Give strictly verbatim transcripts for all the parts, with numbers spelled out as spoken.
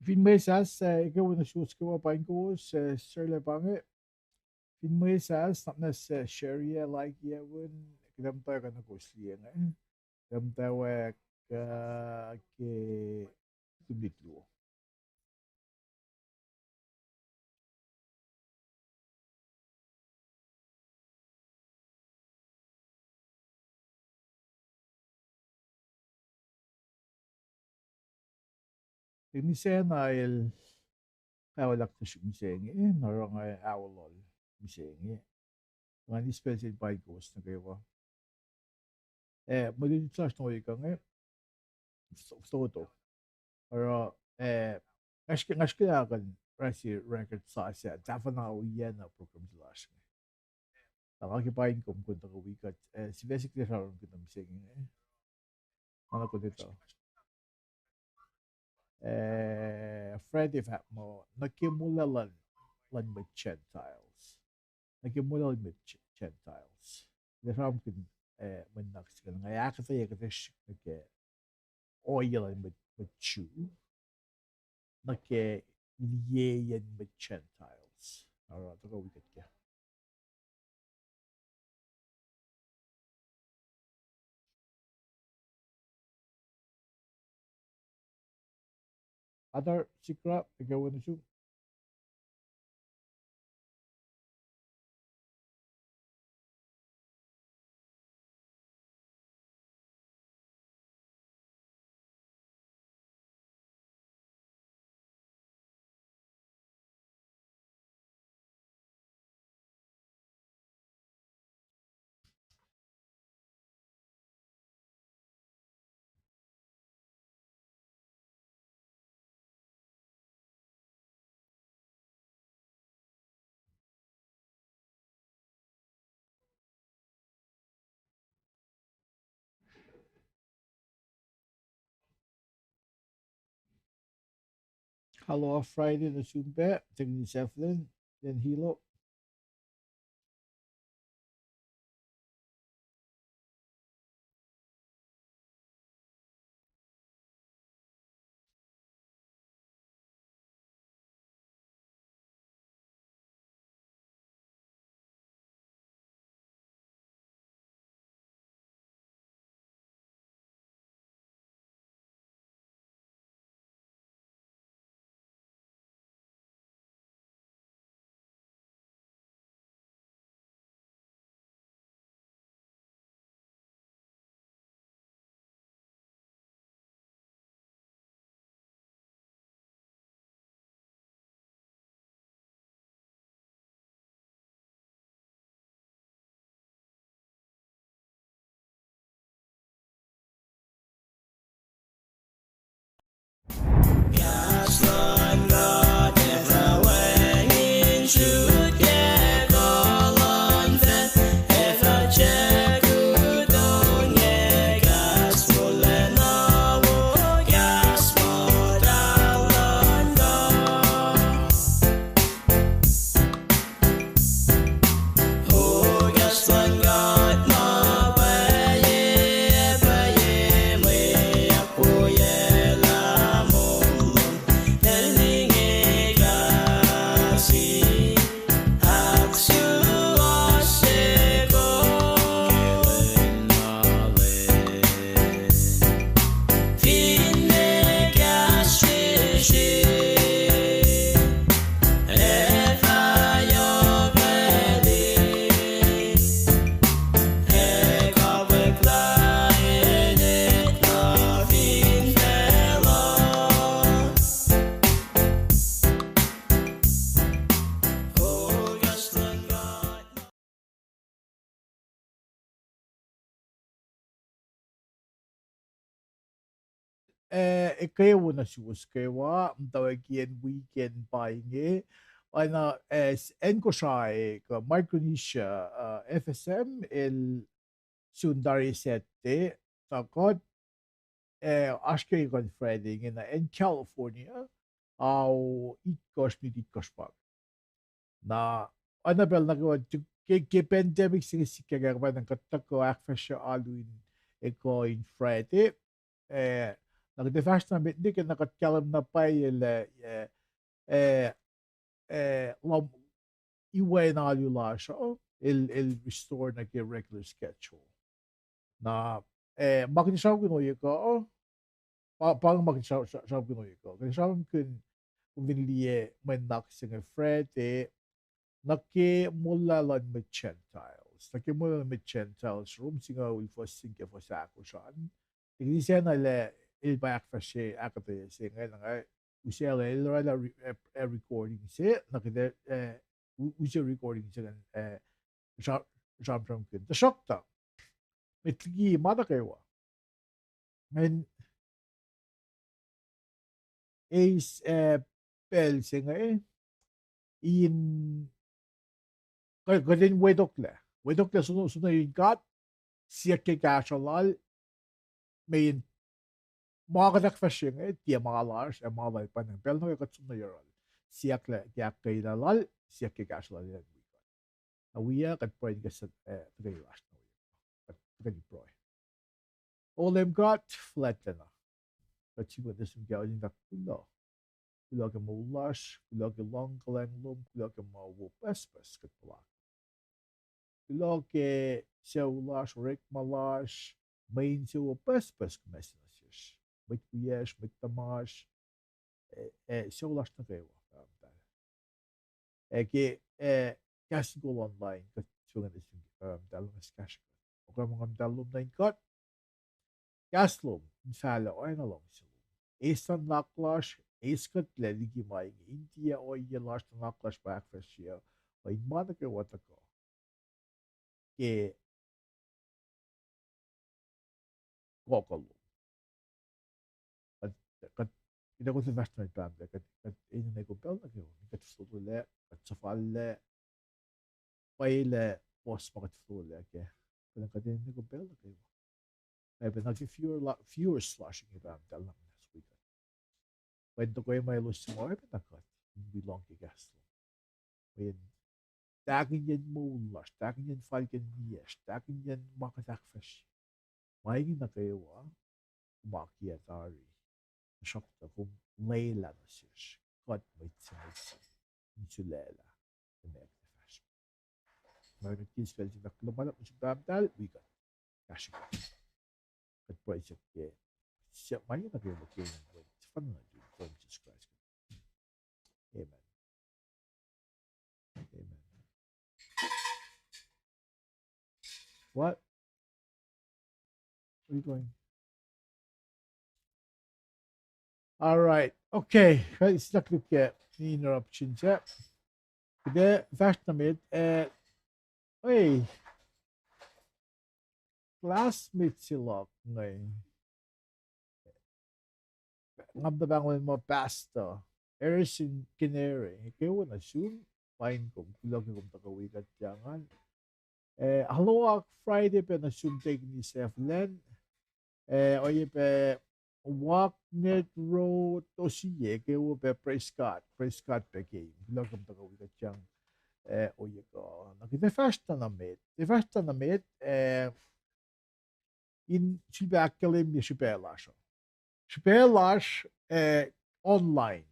Fin mwesahs, ah, ekuh wo nuh suwos kwewa, paing kowos, ah, serla pa inge. Fin mwesahs, na muhnahs, ah, share-ye, like-ye, wen, kuht muhta kuh na kowos liye inge. Kuht muhta wek, ah, ke tuhlihk luo. Teknisian el kaolak tuh srihk mihsenge, na oruh nga aolol mihsenge. Nga nis pacl se paing kowos nuh kwewa. Eh, mwe lutlut lasr nuh we kuh inge, fototo. Oruh, eh, nga srihke, nga srihke lah kuh in rasi record sasuc, tahfuh na ohiyac na program se lasr inge. Na nga ke paing kom kuh in tuhkuh wi kuht, eh, sifac se kuht ac sramsramkihn mihsenge. Nga na kuh in etuh. Eh, Friday fahk muh, nuh ke molwelah luhn, luhn mwet Gentiles. Nuh ke molwelah luhn mwet Ge-, Gentiles. Kuht ac sramsramkihn, eh, mwe nuhnak se ingacn. Nga ac ahkuhtweyac kuht srihk nuh ke ohiyac luhn mwet, mwet Jew. Nuh ke liyeyacn mwet Gentiles. Oruh, tuhkuh wi kuht ke. Atar Sikra, ekuh wo nuh sum. Hello, Friday nuh sum pac, teknisian Evelyn, then Hilo. Eh, ekuh wo nuh suwos kwewa, muhtwacwacack weekend pa inge. Oacna, eh, acn Kosrae kuh Micronesia, uh, F S M el sun tari Saturday, tuh kuht, eh, oasr ke kuh Friday inge na acn California, ao itkohsr minit itkohsr pa. Na, oacna pacl nuh kwewa ke, ke pandemic se inge sikyak, pa na kuht tuhkuh ahkfahsrye alu in ekuh in Friday, eh, Na kuht ac fahsr na met nwe ke na kuht kahlwem na pwacye lah, eh, eh, eh, lom iwac in alu lasr uh, el, el restore nuh ke regular schedule. Na, eh, ma kuht sramsramkihn ohiyac kuh, pa, pa ma kuht sra-, sra-, sramsramkihn ohiyac kuh. Kuht sramsramkihn, kom fin liye mwe nuhnak se inge Friday, nuh ke molwelah luhn mwet Gentiles. Nuh ke molwelah luhn mwet Gentiles, Rom singucul fuhs se ke fuhs ahkosr an. Tikini sacna lah el pa ahkfahsrye ahkuhtweyac se inge, na nga use lah el orwaclah re-, eh, eh, recording se, na kuht, eh, u-, use recording se ingacn, eh, sra-, sramsramkihn. Tuhsruhktuh, met liki ma nuh kwewa, ngan eis, eh, pacl se inge in kuh-, kuht in wetoklac. Wetoklac sun-, sun nuh yurin God, siyuck ke kahsruh lal, mweyen ma kuht ahkfahsrye inge, tiac ma lasr, ac ma lal. Pwacnwacng pacl nuh ke kuht som nuh yohrohl, siyuck lah ke ahkkweyelah lal, siyuck ke kahsruh lal elan wi kuht. Na wi kuht pruhe in kahs, eh, tuhkweni lasr nuh we. Kuht tuhkweni pruhe. O Leum God fuhlwactlacna, kuht sifilpac nuh sum ke ain fahk kuloh. Kuloh ke moul lasr, kuloh ke luhngkuhlwacng lom, kuloh ke ma wo pucspucs kuht puhlakihn. Kuloh ke sucu lasr, orekma lasr, mwe insewowo pucspucs kom ase nuh sesr. Mwet wiyacsr, mwet tuhmasr, eh, eh, sucu lasr nuh kwewa, Pahpah muhtahl. Ac ke, eh, kahs in kol online, kuht sifacna nuh sum, Pahpah muhtahl, nga kahsruh kuht. Oruh ma Nguhn Muhtahl lom nuh in kuht. Kahs lom in fahlac, oacna luhngse lom. Eis nuhnak lasr, eis kuhtlac liki ma inge, in tiac ohiyac lasr, nuhnak lasr pa ahkfahsrye uh, in ma nuh kwewa tuhkuh ke kuh lom. Kuht, kuht, kuht ac fahsr nuh met, Pahpah muhtahl, kuht, kuht enenuh kom pacl nuh kwewa, kuht fototolac, kuht suhfallac, pwacye lah puhs ma kuht fototolac kac. Kuht, kuht enenuh kom pacl nuh kwewa. Ac pacna ke viewer la-, viewers lasr inge, Pahpah muhtahl, na muhnahs wi kuht. Pwacnwacng tokwe ma elos suc ma oacyacpac na kuht in wi lohng ke kahs lom. Mweyen tahkihnyacn moul lasr, tahkihnyacn falkihn niyacsr, tahkihnyacn ma kuht ahkfahsrye. Ma inge nuh kwewa, kom akiyac tari. Tuhsruhktuh kom lwelah nuh sesr kuht mwet se mwet se in sulaclah, kom ac fahsr. Nga nuhnkuh ke pacl se inge, kuloh ma luhlahp nuh sum, Pahpah muhtahl, wi kuht, kahsruh kuht. Kuht pruhe siyuck ke, siyuck ma inge nuh kwewa ke inen Wen sefanna nuhtum, Leum Jisus Kraist. Amen. Amen. What? Where are you going? All right. Okay. Right, it's not look yet. Interruption chat. Kuht ac fahsr nuh met, eh, oi, classmate se luhk inge. Nga muhta pahngon muh Pastor Harrison Kinere, kwewa nuh sum, paing kom, kuloh ke kom tuhkuh wi kuht ke engan. Eh, alu ah Friday pac nuh sum, tekini seflan. Eh, oacyacpac Wagner Road, Osie, kwewa pac praise God, praise God pac ke, kuloh ke kom tuhkuh wi kuht ke engan. Eh, oacyacpac, na kuht ac fahsr na nuh met, ac fahsr na nuh met, eh, in sifilpac ahkkahlwemye srihpac lasr uh. Srihpac lasr, eh, online.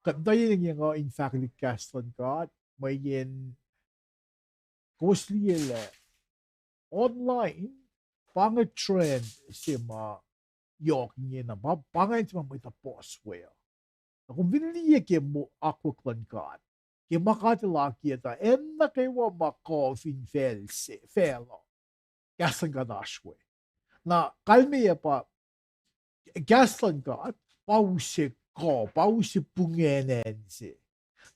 Kuht muhta yen engyeng uh in fahkwelihk kahs luhn God, mweyen kowos liye lah online, pa inge trend se ma yohk ingena, pa, pa inge se ma mwet uh puhs we uh. Na kom fin liye ke mo-, akwuck luhn God, ke ma God El akiyac tuh, acn nuh kwewa ma kuh fin facl se, facluh, kahs luhn God oasr we. Na kalmeyac pa, kahs luhn God pa use kuh, pa use pungacn acn se.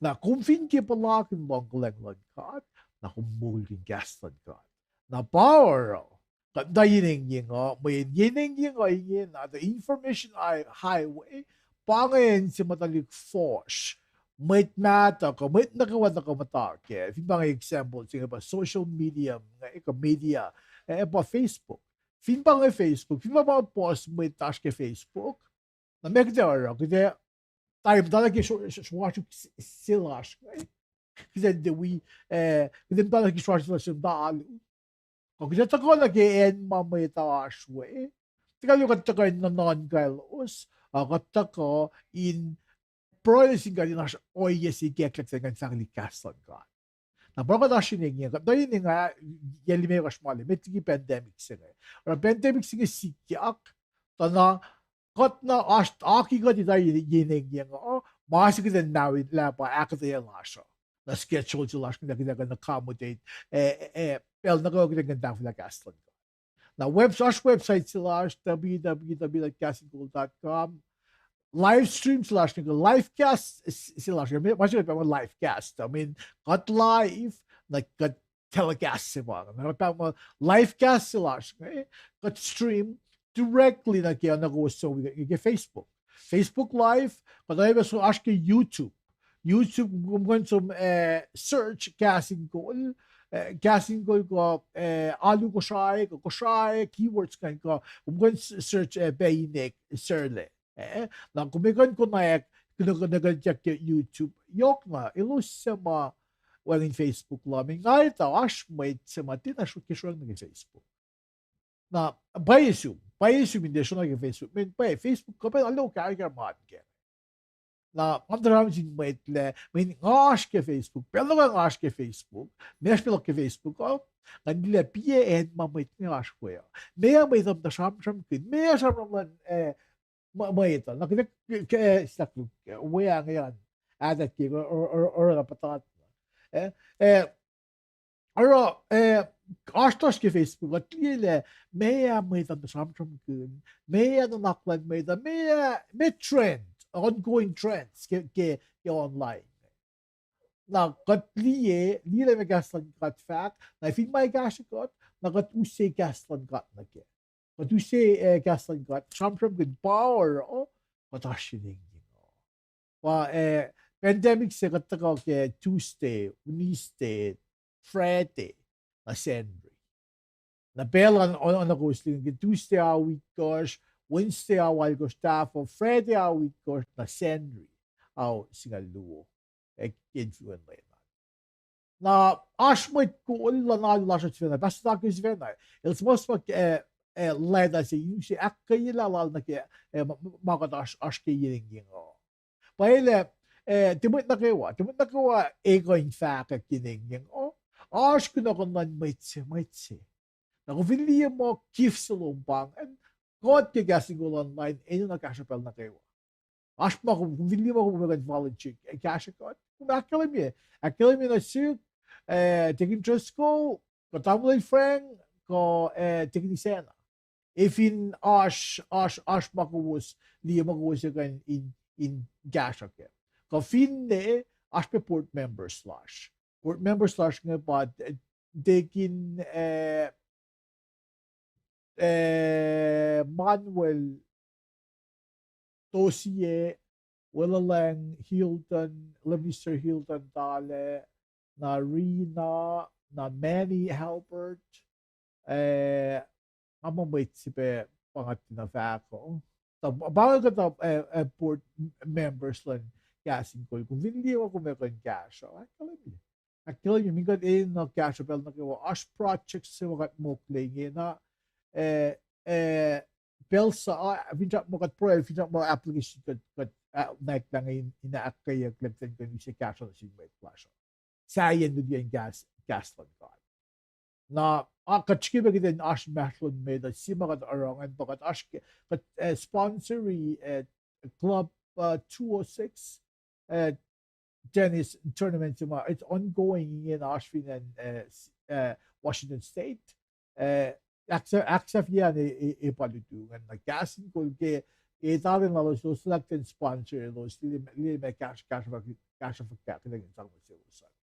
Na kom fin ke puhlakihn luhngkuhlwacng luhn God, na kom moulkihn kahs luhn God. Na pa oruh, kuht muhta yen engyeng uh, mweyen yen engyeng uh ingena, the information hi-, highway, pa inge acn se ma tuhlihk fuhsr, mwet mahtuh kuh mwet nuh kwewa tuhkuh muhta kac. Fin pa inge example se inge pa social media, inge kuh media, eh, pa Facebook. Fin pa inge Facebook, fin pa ma puhs mwet oasr ke Facebook, na meac kuht ac oruh, kuht ac tari muhta nuh ke sro-, sro-, sroasr se lasr inge. Kuht ac tiac wi, eh, kuht ac muhta nuh ke sroasr se lasr muhta alu. Kuh kuht ac tuhkuh nuh ke acn ma mwet uh oasr we, Tuh kalmac kuht tuhkuh in nuhnuhnkuh elos, uh, kuht tuhkuh in pruhe nuh sin God in oasr ohiyac se ikacklah kuht in kuh in fahkwelihk kahs luhn God. Na pa kuht oasr yen engyeng, kuht na yen engyeng, yac limekohsr ma lwelah met liki pandemic se inge. Oruh pandemic se inge sikyak, tuh na kuht na oasr aki kuht etuh yen engyeng uh, ma se kuht in nawi lah pa ahkuhtweyac lasr uh. Na schedule se lasr kuht in kuh in accommodate, eh, eh, pacl nuh kwewa kuht in kuh in tahfwelah kahs luhn God. Na webs-, oasr website se lasr, w w w dot kahs in kol dot com. Live stream se lasr inge, live cast se lasr inge, ma se kuht pa live cast, I mean, kuht live, na kuht telecast se pa inge. Na kuht pa live cast se lasr inge, kuht stream directly nuh ke, nuh ke, so, ke Facebook. Facebook Live, kuht oacyacpac oasr ke YouTube. YouTube, kom kuh in som, eh, search Kahs in Kol, eh, Kahs in Kol kuh, eh, Alu Kosrae, kuh Kosrae, keywords ingacn kuh, kom kuh in search, eh, Painek Serle. Eh, na kom kuh in konwacack, kuh in konwacack ke YouTube, yohk na, elos suc ma wacngihn Facebook lom, nga etuh oasr mwet suc ma tiacna sruhk ke sruhng nuh ke Facebook. Na pwacye sum, pwacye sum in tiac sruhk nuh ke Facebook, mweyen pwacye Facebook kuh pacna alo kahrkahr ma an kac. Na nga muhta sramsram sin mwet lah, mweyen nga oasr ke Facebook, pacl nuh kwewa nga oasr ke Facebook, meac oasr pacl ke Facebook uh, nga liye lah piac acn ma mwet inge oasr we uh. Meac mwet uh muhta sramsram kihn, meac sramsram luhn, eh, mwet uh. Na kuht ke, ke, eh, sahk, eh, we ange an, atak ke, or, or, or, puhtatna. Eh, eh, oruh, eh, oasr lasr ke Facebook, kuht liye lah meac mwet uh muhta sramsram kihn, meac nuhnak luhn mwet uh, meac, meac trend, ongoing trends ke, ke, ke online. Na kuht liye, liye lah meac kahs luhn God fahk, na fin ma kahsrwe kuht, na kuht use kahs luhn God nuh kac. Kuht use, eh, kahs luhn God, sramsram kihn power, oh, kuht oasr yen engyeng uh. Pa, eh, pandemic se kuht tuhkuh ke Tuesday, Wednesday, Friday, na Sacnri. Na pacl an, on, on kowos liki ke Tuesday ao itkohsr, Wednesday ao alkohsr tafuh, Friday ao itkohsr, na Sacnri ao singucul luo, eh, ke infulwen lwen an. Na oasr mwet kol luhn alu lasr uh sifacna, Pastor Doug sifacna, el suhmuhslah, eh, eh, leta se in use ahkkweyelah lal nuh ke, eh, ma, ma kuht oasr, oasr ke yen engyeng uh. Pwacye lah, eh, tiac mwet nuh kwewa, tiac mwet nuh kwewa ac kuh in fahkwack yen engyeng uh. Oasr kunohkohn luhn mwet se, mwet se. Na kom fin liye muh gift se lom pa ingacn, kuht ke Kahs in Kol online, enenuh kahsruh pacl nuh kwewa. Oasr ma kom, kom fin liye muh kom kuh in volunteer, eh, kahsruh kuht, kom ahkkahlwemye, ahkkahlwemye nuh sihk, eh, Deacon Driscoll, kuh Tamuhlwel Frank, kuh, eh, Deacon Isacna. Ac fin oasr, oasr, oasr ma kowos liye muh kowos ac kuh in, in, in kahsruh kac. Kuh finne, oasr pac board members lasr. Board members lasr inge pa, eh, Deacon, eh, eh, Manuel, Tosie, Weluleng Hilton, Lemister Hilton Tale, na Rina, na Manny Halbert, eh, nga muh mwet se pac pa nga tiacna fahk uh. Tuh pa inge kuhtuh, eh, eh, board members luhn Kahs in Kol. Kom fin liye muh kom ac kuh in kahsruh, ahkkahlwemye. Ahkkahlwemye, min kuht enenuh kahsruh pacl nuh kwewa, oasr project se ma kuht mokle ingena, eh, eh, pacl sa, ah, finsrak muh kuht pruhe, finsrak muh application kuht, kuht, ah, nwacklah inge in, in ahkkweyeyuck lah kuht in kuh in use kahsruh nuh sin mwet lasr uh. Sahyacn lutiyacn kahs, kahs luhn God. Na, ah, kuht srihke pac kuht in oasr inmahsrlon met uh, sie ma kuht oruh ingacn pa kuht oasr ke, kuht, eh, sponsori, eh, Club, uh, two oh six, uh, tennis tournament se ma, it's ongoing ingena oasr fin acn, uh, s-, uh, Washington State. Uh, ahksahf-, ahksahfyelah e, e, e pa lutu ingacn, na Kahs in Kol ke, e, tarin lalos, elos luhlahp ten sponsor elos, liye, liye ma kahs, kahs, kahsruh fuhkah kuht in sang nuh selos an.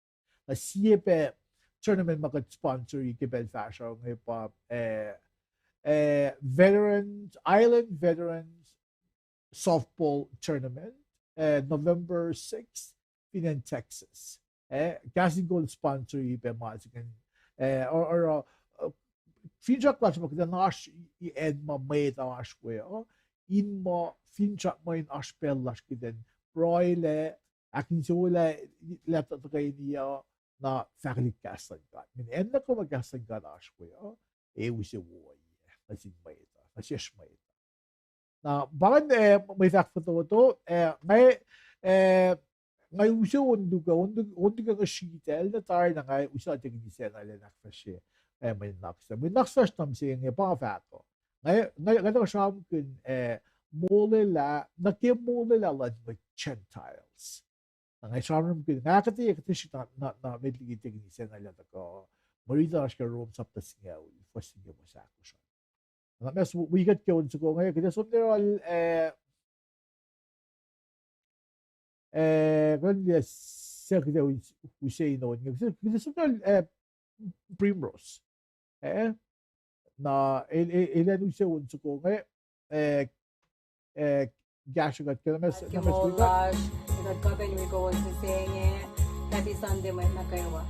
Na sie pac tournament ma kuht sponsori ke pacl fahsruh inge pa, uh, uh, Veterans, Island Veterans Softball Tournament, uh, November sixth, fin acn Texas. Uh, Kahs in Kol sponsori pac ma se ingacn, uh, or, or, uh, finsrak lasr ma kuht in oasr i-, acn ma mwet uh oasr we uh, in muh finsrak ma in oasr pacl lasr kuht in pruhelah, ahkinsewowoye lah tuhkuh in uh, na fahkwelihk kahs luhn God. Mweyen acn nuh kwewa ma kahs luhn God oasr we uh, e use woiyac nuh sin mwet uh, nuh sesr mwet uh. Na pa ingacn, eh, mwe fahk fototo, eh, nga, eh, nga use on luhk, on luhk, on luhk nga sritacl na tari na nga use tekini sacna elan ahkfahsrye, eh, mwe nuhnak se. Mwe nuhnak se na mihsenge pa fahko. Nga, nga, nga tuhkuh sramsramkihn, eh, molwelah, nuh ke molwelah luhn mwet Gentiles. Na nga sramsramkihn, nga kuhtuh, kuhtuh srihk na, na, na met liki tekini sacna elan tuhkuh. Mwe riti lasr ke Rom sapta singucul, fuhs singucul, fuhs ahkosr. Na ma s-, wi kuht ke on soko inge, kuht ac som nuh yohrohl, eh, eh, kuht ac, se kuht ac us-, use in on inge, kuht ac, kuht ac som nuh yohrohl, eh, Primrose. Eh, na el, el, el an use on soko inge, eh, eh, kahsruh kuht ke na ma s-, na ma s-, lasr, kuht kuh in wi kowos mihsenge, Happy Sunday mwet nuh kwewa.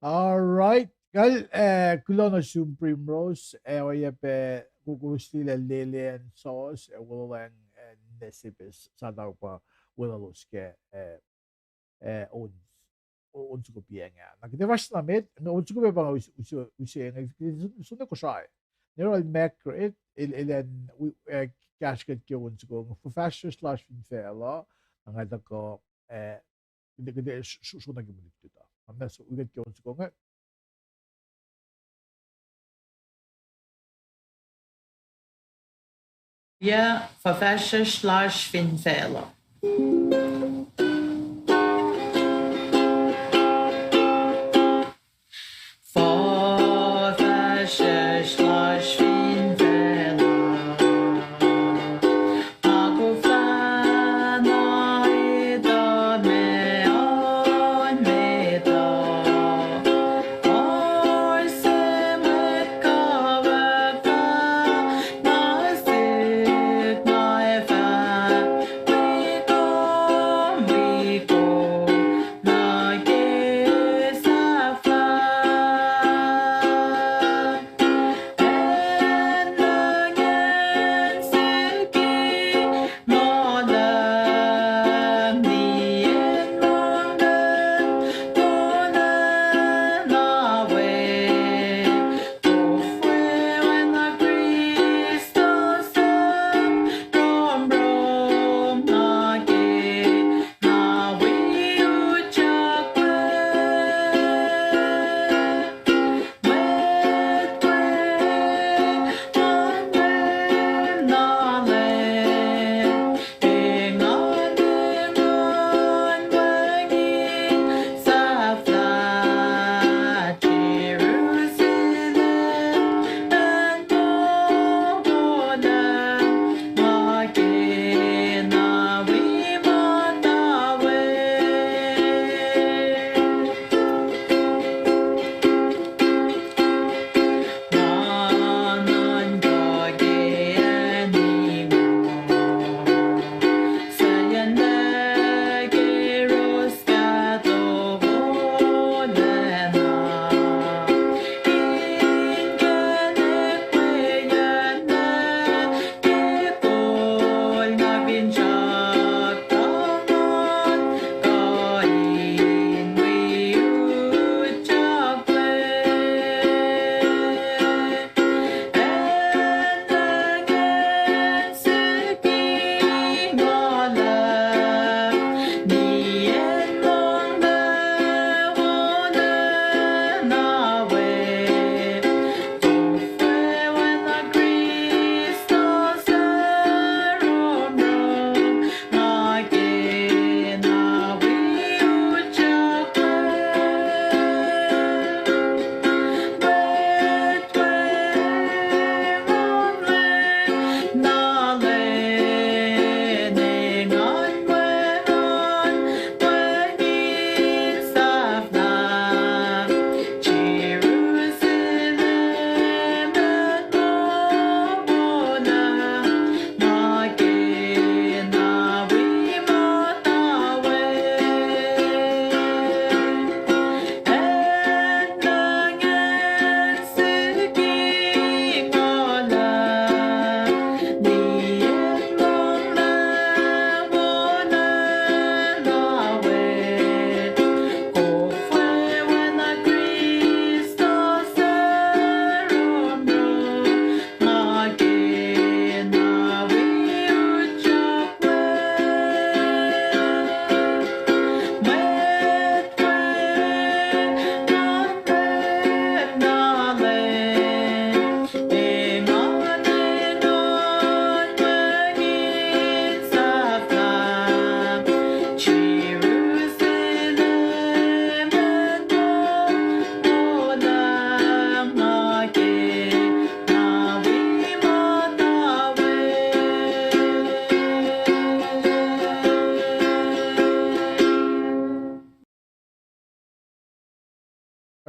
All right. Kal, eh, kuloh nuh sum Primrose, eh, oacyacpac kowos liye lele an sos, eh, wolacna, eh, nwe sepac sata pa welulos ke, eh, eh, on, on soko piacng ah. Na kuht ac fahsr na met, on soko piacng pa nga us-, us-, use nga, sun-, sun-, Kosrae. Neral Margaret, el, el an, wi-, eh, kahsruh kuht ke on soko, fuhfahsryucsr lasr fin facluh, na nga tuhkuh, eh, kuht, kuht, s-, s-, sona ke mwe lutlut uh. Nga muh so, wi kuht ke on soko inge. Yac, fuhfahsryucsr lasr fin facluh. Fuhfahsryucsr lasr fin facluh. Akoflahna etuh me on me etuh. Oasr mwet kawuck fah na sihk na fah wi kom, wi kom nuh ke sahflah.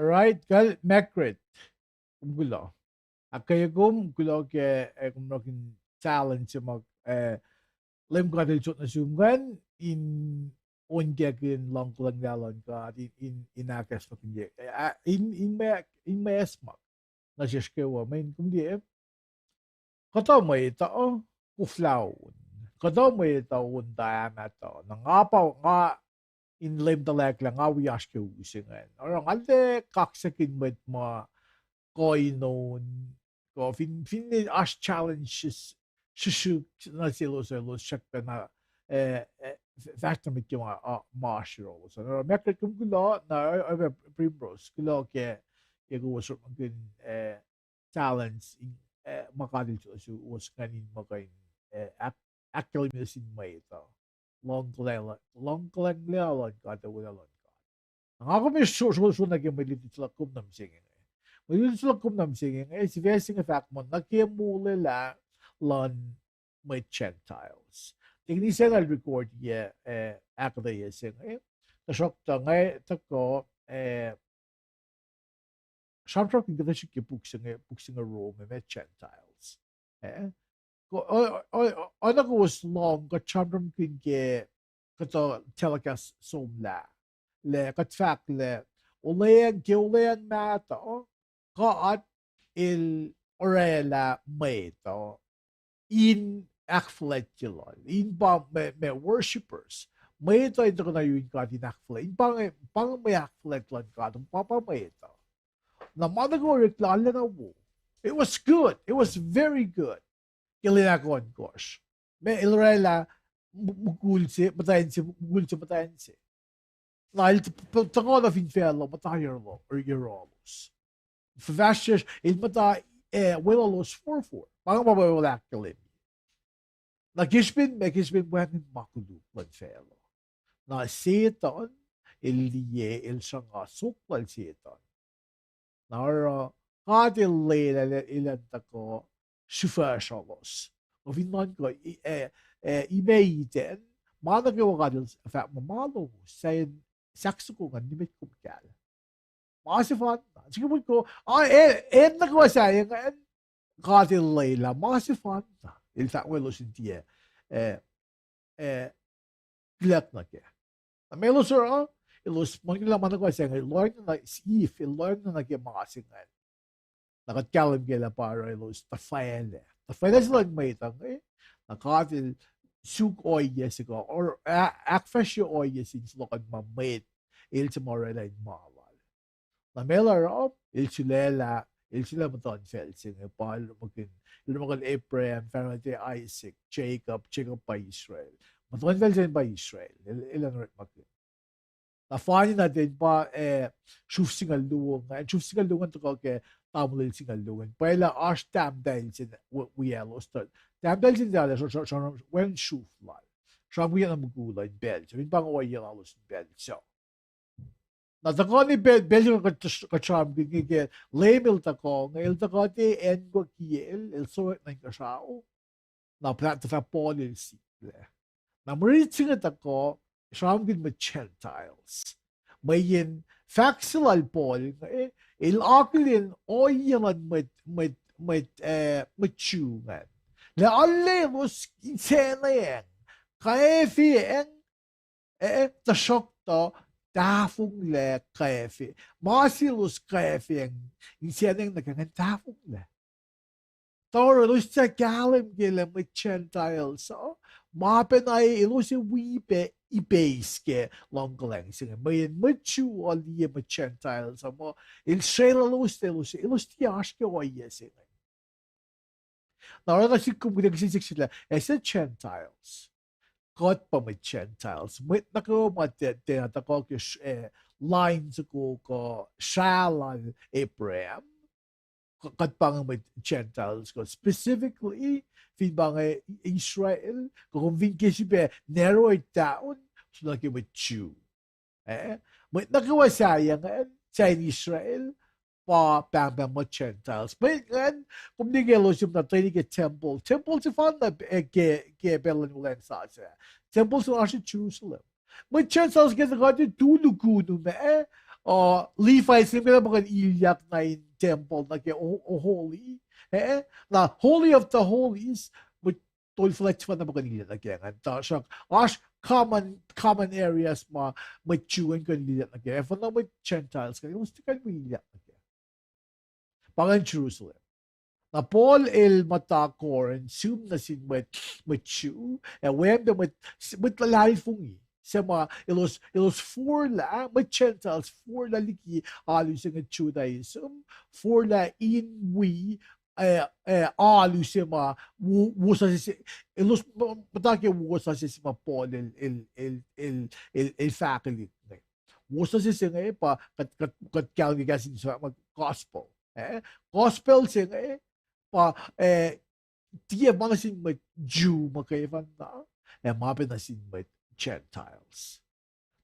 All right, kal Margaret. Kom kuloh. Ahkkweye kom, kuloh ke, eh, kom orekmakihn talent se ma, eh, Leum God El sot nuh sum ingacn in onkakihn luhngkuhlwacng luhn God in, in, in ahkacsmakihnye, in, in ma, in ma acsmak nuh sesr kwewa, mweyen kom liye, kuhtuh mwet uh koflah on, kuhtuh mwet uh on tuh mahtuh. Na nga pa, nga in leum tuhlac lah nga wi oasr ke u se ingacn. Oruh nga arlac kaksakihn mwet ma kuh in on, kuh fin, finne oasr challenges srihsrihk nuh selos, elos srackpacna, eh, fahsr nuh met ke ma, ma oasr yohrohlos an. Oruh Margaret, kom kuloh, na oruh Primrose, kuloh ke, ke kowos orekmakihn, eh, talents in, eh, ma God El suwohs ingacn in muh kuh in, eh, ahk-, ahkkahlwemye sin mwet uh luhngkuhlwacng, luhngkuhlwacng luhn God, wolacna luhn God. Nga kom sro, sro, sro nuh ke mwe luti se luhk kom nuh mihsenge inge. Mwe luti se luhk kom nuh mihsenge inge, sifac se inge fahk muh nuh ke molwelah luhn mwet Gentiles. Tikin Isacn el recordiyac, eh, ahkuhtweyac se inge. Tuhsruhktuh nga tuhkuh, eh, sramsramkihn kuhtuh srihk ke puk se inge, puk se inge Rom, mwet Gentiles. Eh? Oacna kowos lohng, kuht sramsramkihn ke kuhtuh telecast somlah, lah kuht fahk lah olweacng, ke olweacng mahtuh, God El orwaclah mwet uh in ahkfuhlwactye Lal, in pa ma, ma worshippers. Mwet uh in tuhkuh nuh yurin God in ahkfuhlwact, in pa inge, pa inge mwe ahkfuhlwact luhn God, pa, pa mwet uh. Na ma nuh ke orek lal lacna wo. It was good. It was very good. Ke lwen ahkohnkohsr, ma El orwaclah mukul se, muhtwacn se, mukul se, muhtwacn se. Na El tuhkuh nuh fin facluh, muhta yohrohl, yohrohlos. Fuhfahsryucsr, El muhta, eh, weluhlos forfor. Pa inge ma Bible ahkkahlwemye. Na ke srihpen, ma ke srihpen wacngihn ma koluk luhn facluh, na Setuhn el liye, el sruhnga sok lal Setuhn. Na oruh God El lwelah elan tuhkuh srihfahsrwelos. Kuh fin nuhnkuh, eh, eh, imac itacn, ma nuh kwewa God El fahk muh ma lowos, sahyacn sahk soko ingacn nimet kom kahl. Ma sefanna. Srihke motko, a, eh, acn nuh kwewa sahyac ingacn, God El lwelah ma sefanna. El fahk muh elos in tiac, eh, eh, kihlak nuh kac. Na ma elos oruh, elos muhlkuhnlah ma nuh kwewa sahyac inge, lohacng na, Eve, el lohacng na nuh ke ma se ingacn. Na kuht kahlwem ke lah pa oruh elos tuhfahlah. Tuhfahlah se luhn mwet uh inge, na God El suk ohiyac se kuh, or, a-, ahkfahsrye ohiyac se in suluhkuhn ma mwet, el se ma orwaclah in ma lal. Na ma el oruh, el sulaclah, el sulaclah muhtuhnfacl se inge, pa el orekmakihn, el orekmakihn Abraham, fahsrwelihk Isaac, Jacob, Jacob pa Israel. Muhtuhnfacl se pa Israel, el, el an orekmakihn. Na fani na ten pa, eh, sruf singucul luo ingacn, sruf singucul luo ingacn tuhkuh ke tamuhlwel singucul luo ingacn. Pwacye lah oasr tahmtahel se wi-, wiyaclos tuh. Tahmtahel se inge lah sr-, sr-, sr-, wacngihn sruf lal. Sramsramkihn na mukul uh in pacl se. Fin pa inge ohiyac lalos in pacl se. Na tuhkuh na pacl, pacl se kuht, kuht sramsramkihn inge ke Leum El tuhkuh inge, El tuhkuh tiac acn kuh kiyacl, El sowack nuh inkuhsrao. Na pa tuhfah Paul el siklac. Na mwe rit se inge tuhkuh, sramsramkihn mwet Gentiles. Mweyen fahk se lal Paul inge, el akihlen ohiyac luhn mwet, mwet, mwet, eh, mwet Jew ingacn. Lah arlac elos insahnweacng, kwacfeacng, eh, tuhsruhktuh tahfonglac kwacfe. Ma se elos kwacfeacng, insahnweacng nuh kac ingacn tahfonglac. Tuh oruh elos tiac kahlwem ke lah mwet Gentiles uh, ma pacna elos ac wi pac ipeis ke luhngkuhlwacng se inge. Mweyen mwet Jew uh liye mwet Gentiles uh muh el srwaclalos, elos, elos tiac oasr ke ohiyac se inge. Na oruh na sik kom kuht ac kihsen siyuck sel lah, as a Gentiles, kuht pa mwet Gentiles. Mwet nuh kwewa ma tiac, tiac tuhkuh ke, eh, line soko kuh srah lal Abraham, kuht pa inge mwet Gentiles, kuh specifically, fin pa inge Israel, kuh kom fin ke srihpac narrow it down, som nuh ke mwet Jew. Eh, mwet nuh kwewa sahyac ingacn, sahyacn Israel, pa pahngpahng mwet Gentiles. Mwet ingacn, kom liye ke elos muhta tuhkweni ke temple. Temple sefanna, eh, ke, ke pacl luhn Olweacng Sasuc. Temple se oasr Jerusalem. Mwet Gentiles ke tuhkuh tu lukunu ma, uh, Levites, kom liye muh kuh in ilyak nuh in temple nuh ke o-, o-, holy. Eh, na Holy of the Holies, mwet tol fuhlwact sefanna pa kuh in ilyak nuh ke ingacn. Tuhsruhk oasr common, common areas ma mwet Jew ingacn kuh in liye nuh kac. Ac finne mwet Gentiles ingacn, elos tiac kuh in wi liye nuh kac. Pa ingacn Jerusalem. Na Paul el muhta Corinth, sum nuh sin mwet, mwet Jew, ac wacngihn pac mwet, mwet luhlahlfongi se ma elos, elos forlah, mwet Gentiles forlah liki alu se inge Judaism, forlah in wi, eh, eh, alu se ma wo-, wosasuc se, elos muhta ke wosasuc se ma Paul el, el, el, el, el, el fahkwelihk inge. Wosasuc se inge pa kuht, kuht, kuht kahlwem ke kahs in English ma gospel. Eh, gospel se inge pa, eh, tiac ma nuh sin mwet Jew muhkwena, ac ma pac nuh sin mwet Gentiles.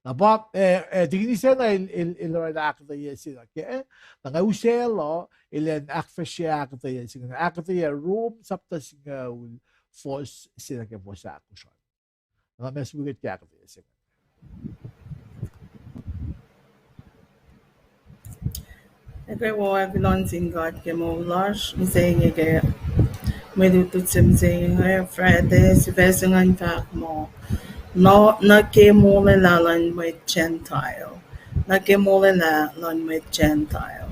Na pa, eh, eh, Tikinis ah na el, el, el oraclah ahkuhtweyac se nuh kac, na nga usaclah el in ahkfahsrye ahkuhtweyac se inge, ahkuhtweyac Rom sapta singucul, fuhs se nuh ke fuhs ahkosr an. Na ma suk ke ahkuhtweyac se inge. Ac ke wo ac kuloh nuh sin God ke moul lasr mihsenge ke mwe lutlut se mihsenge inge, Friday, sifac se ingacn fahk muh, nuh, nuh ke molwelah luhn mwet Gentile. Nuh ke molwelah luhn mwet Gentile.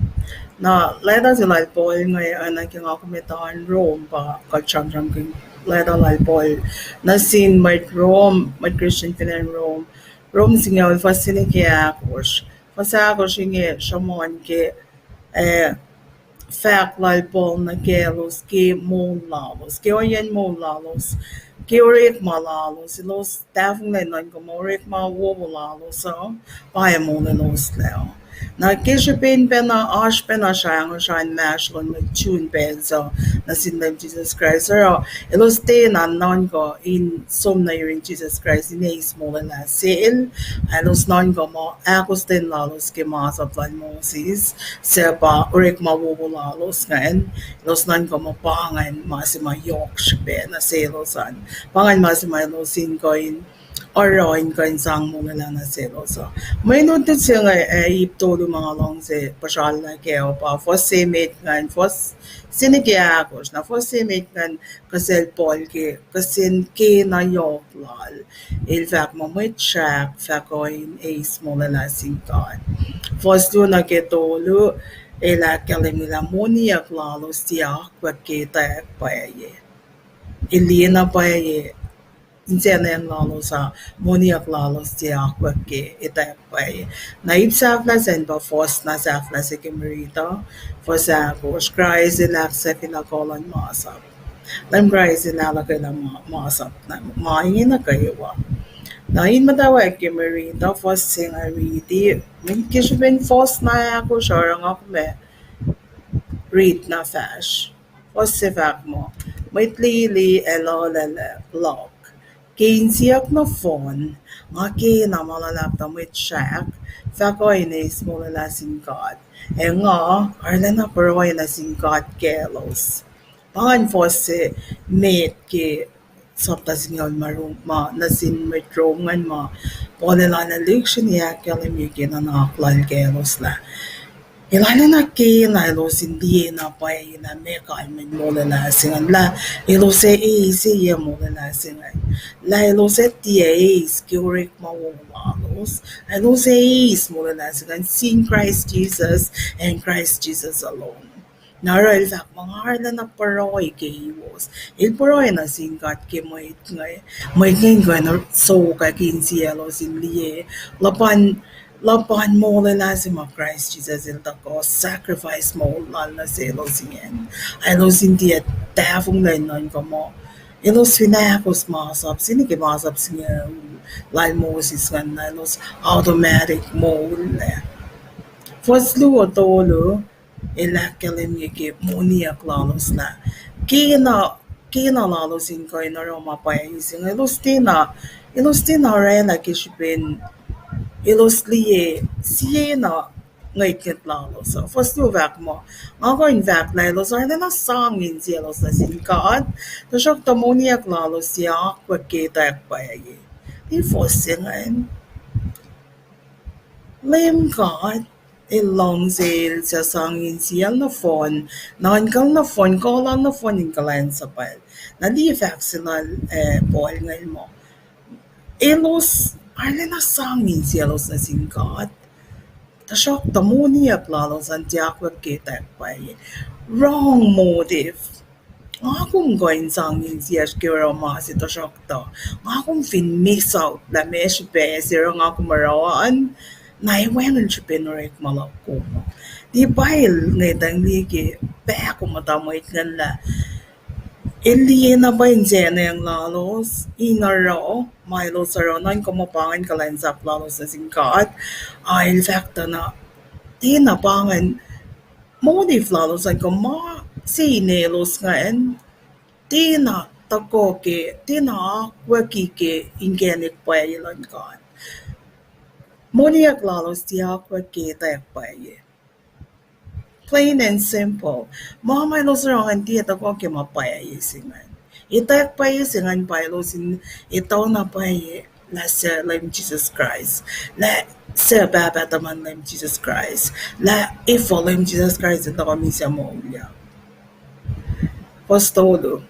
Na leta se lal Paul inge, oacna ke nga kom etuh in Rom pa kuht sramsramkihn leta lal Paul nuh sin mwet Rom, mwet Christian fin acn Rom. Rom singucul, fuhs se nuh ke ahkosr. Fuhs ahkosr inge sruhmuhn ke, eh, fahk lal Paul nuh kaclos ke moul lalos, ke ohiyacn moul lalos, ke orekma lalos, elos tahfonglac nuhnkuh muh orekma wowo lalos uh pa ac molweloslac. Na ke srihpen pacna oasr pacna srangosr inmahsrlon mwet Jew in pacl suc nuh sin Leum Jisus Kraist, oruh elos tiacna nuhnkuh in som nuh yurin Jisus Kraist in eis molwelah sel, ac elos nuhnkuh muh ahkostwen lalos ke masap lal Moses, suc pa orekma wowo lalos ingacn, elos nuhnkuh muh pa ingacn ma se ma yohk srihpac nuh selos an. Pa ingacn ma se ma elos in kuh in oruh in kuh in sang molwelah nuh selos uh. Mwe lutlut se inge, eh, ip tolu ma nga luhngse puhsrallah kac uh pa fuhs se met ingacn, fuhs se nuh ke ahkosr, na fuhs se met ingacn kuh sel Paul ke, kuh sel kena yohk lal. El fahk muh mwet srahk fah kuh in eis molwelah sin God. Fuhs luo nuh ke tolu, el ahkkahlwemye lah moniyuck lalos tiac akwuck ke etwacack pwacye. El liye na pwacye, insiyacn acn lalos ah, moniyuck lalos tiac akwuck ke etwacack pwacye. Na ip sahflah sacn pa fuhs na sahflah se ke Marita, fuhs ahkosr, Kraist el ahksahfyelah kuh luhn masap. Leum Kraist el ahluhkwelah ma-, masap na ma inge nuh kwewa. Na in muhtwacwacack ke Marita, fuhs se nga riti, ke srihpen fuhs na ahkosr oruh nga kom ac rit na fahsr. Fuhs se fahk muh, mwet lili ac luhlahlfongi luhk, ke insiyuck nohfohn, nga kena ma luhlahp tuh mwet srahk fah kuh in eis molwelah sin God. Ac nga arulacna pruhe nuh sin God kaclos. Pa ingacn fuhs se met ke sapta singucul ma Rom, ma nuh sin mwet Rom ingacn ma Paul el arulacna lihksreni ahkkahlwemye ke nuhnak lal kaclos lah el arulacna kena elos in liye na pwacye lah meac kalmacn molwelah se ingacn, lah elos ac eis sie molwelah se ingacn, lah elos ac tiac eis ke orekma wo lalos, elos ac eis molwelah se ingacn sin Christ Jesus and Christ Jesus alone. Na oruh el fahk muh nga arulacna pruhe kaclos. El pruhe nuh sin God ke mwet inge, mwet inge in kuh in sokwack insiyaclos in liye luhpan, luhpan molwelah se ma Kraist Jisus el tuhkuh sacrifice moul lal nuh selos ingacn. Elos in tiac tahfonglac in nuhnkuh muh elos fin ahkos masap se nuh ke masap singucul lal Moses ingacn, na elos automatic moul lac. Fuhs luo tolu, el ahkkahlwemye ke moniyuck lalos lah kena, kena lalos in kuh in oruh ma pwacye se inge, elos tiacna, elos tiacna orwaclah ke srihpen elos liye siena ngwetngwet lalos uh. Fuhs luo fahk muh, nga kuh in fahk lah elos arulacna sang insiyaclos nuh sin God, tuhsruhktuh moniyuck lalos tiac akwuck ke etwacack pwacye. Fuhs se ingacn, Leum God el luhngse el suc sang insiyacl nohfohn, nuhnkacl nohfohn, kuh lal nohfohn in kuhlwacnsapuhl. Na liye fahk se lal, eh, Paul ingacn muh, elos arulacna sang insiyaclos nuh sin God. Tuhsruhktuh moniyuck lalos an tiac akwuck ke etwacack pwacye. Wrong motive. Nga kom kuh in sang insiyacsr ke oruh ma se, tuhsruhktuh nga kom fin miss out lah meac srihpac se oruh nga kom oruh an, na ac wacngihn srihpen orekma luhk kom. Tiac pacl ngetang liye ke pahkomuhta mwet ingacn lah el liye na pwacye insiacnacng lalos in oruh ma elos oruh, nuhnkuh muh pa ingacn kuhlwacnsap lalos nuh sin God. A el fahk tuh na, tiacna pa ingacn motive lalos an kuh ma se inelos ingacn, tiacna tuhkuh ke, tiacna akwucki ke inkacnek pwacye luhn God. Moniyuck lalos tiac akwuck ke etwacack pwacye. Plain and simple. Ma ma elos oruh ingacn tiac tuhkuh ke ma pwacye se ingacn. Etwacack pwacye se ingacn pa elos in etuh na pwacye lah suc Leum Jisus Kraist, lah suc Pahpah tuhmwacn Leum Jisus Kraist, lah efuh Leum Jisus Kraist el tuhkuh misac moulyak. Fuhs tolu.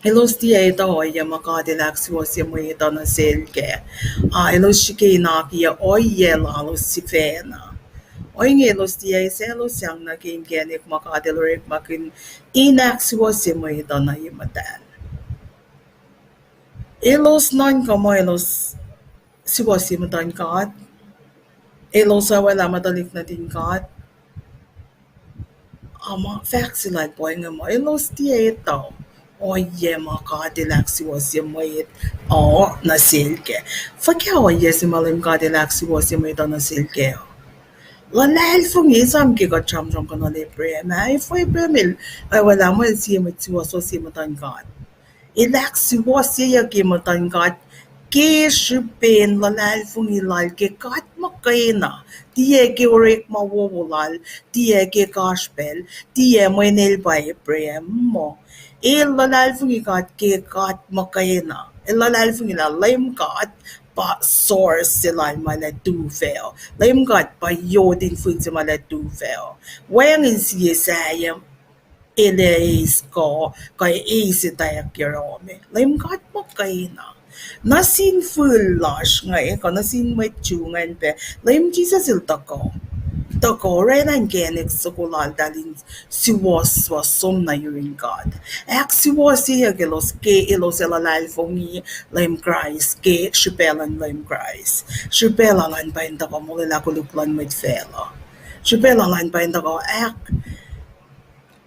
Elos tiac etuh ohiyac ma God El ahksuwohsye mwet uh nuh sel kac. A elos srihke in akiyac ohiyac lalos sifacna. Ohinge elos tiac eisaclosyang nuh ke inkacnek ma God El orekmakihn in ahksuwohsye mwet uh nuh ye muhtahl. Elos nuhnkuh muh elos suwohsye muhtuhn God, elos orwaclah mutuhlik nuhtin God. A ma fahk se lal pa inge muh elos tiac etuh ohiyac ma God El ahksuwohsye mwet uh nuh sel kac. Fuhkah ohiyac se ma Leum God El ahksuwohsye mwet uh nuh sel kac? Luhlahlfongi. Esam ke kuht sramsram kuh nuh Abraham ah, efuh Abraham el orwaclah muh el sie mwet suwohswohsye muhtuhn God? El ahksuwohsyeyuck ye muhtuhn God ke srihpen luhlahlfongi lal ke God muhkwena, tiac ke orekma wowo lal, tiac ke kasrpacl, tiac mweyen el pa Abraham muh. El luhlahlfongi God ke God muhkwena. El luhlahlfongi lah Leum God pa source se lal ma El ac tufah uh. Leum God pa yot in fihl se ma El ac tufah uh. Wacngihn sie sahyac el ac eis kuh, kuh eis etwacack yohrohsr. Leum God muhkwena. Nuh sin fihl lasr inge, kuh nuh sin mwet Jew ingacn pac, Leum Jisus El tuhkuh, tuhkuh orwaclah inkacnek soko laltahl in suwohswohs som nuh yurin God. Ahksuwohsyeyuck elos ke elos ac luhlahlfongi Leum Kraist ke srihpac luhn Leum Kraist. Srihpac lal an pa in tuhkuh molwelah koluk luhn mwet facluh. Srihpac lal an pa in tuhkuh ahk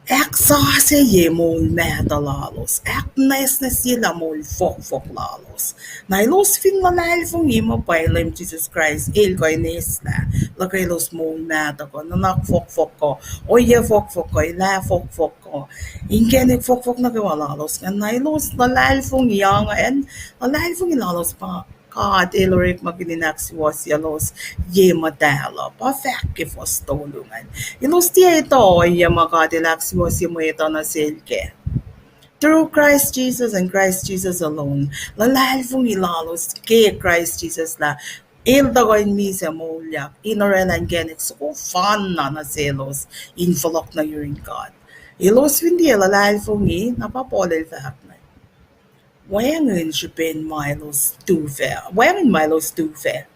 ahksasucye moul mahtuh lalos, ahknwacsnwacsyelah moul fohkfohk lalos. Na elos fin luhlahlfongi muh pwacye Leum Jisus Kraist El kuh in eslah, lah ke elos moul mahtuh kuh nuhnak fohkfohk kuh ohiyac fohkfohk kuh elah fohkfohk kuh inkacnek fohkfohk nuh kwewa lalos ingacn, na elos luhlahlfongi, a ingacn luhlahlfongi lalos pa God El orekmakihn in ahksuwohsyelos ye muhtahl uh. Pa fahk ke fuhs tolu ingacn. Elos tiac etuh ohiyac ma God El ahksuwohsye mwet uh nuh sel kac. Through Christ Jesus and Christ Jesus alone. Luhlahlfongi lalos ke Kraist Jisus lah El tuhkuh in misac moulyak in orwaclah inkacnek soko fanna nuh selos in fohlohk nuh yurin God. Elos fin tiac luhlahlfongi, na pa Paul el fahk na, wacngihn srihpen ma elos tufah, wacngihn ma elos tufah.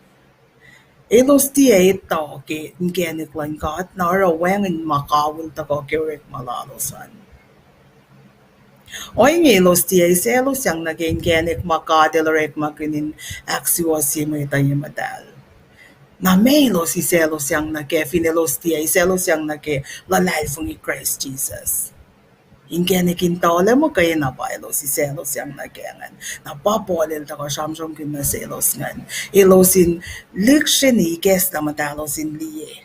Elos tiac etuh ke inkacnek luhn God, na oruh wacngihn ma kawihl tuhkuh ke orekma lalos an. Ohinge elos tiac eisaclosyang nuh ke inkacnek ma God El orekmakihn in ahksuwohsye mwet uh ye muhtahl. Na meac elos eisaclosyang nuh kac fin elos tiac eisaclosyang nuh ke luhlahlfongi Kraist Jisus? Inkacnek in tuhlac muhkwena pa elos eisaclosyang nuh kac ingacn. Na pa Paul el tuhkuh sramsramkihn nuh selos ingacn, elos in lihksreni ikacslah muhtahlos in liye,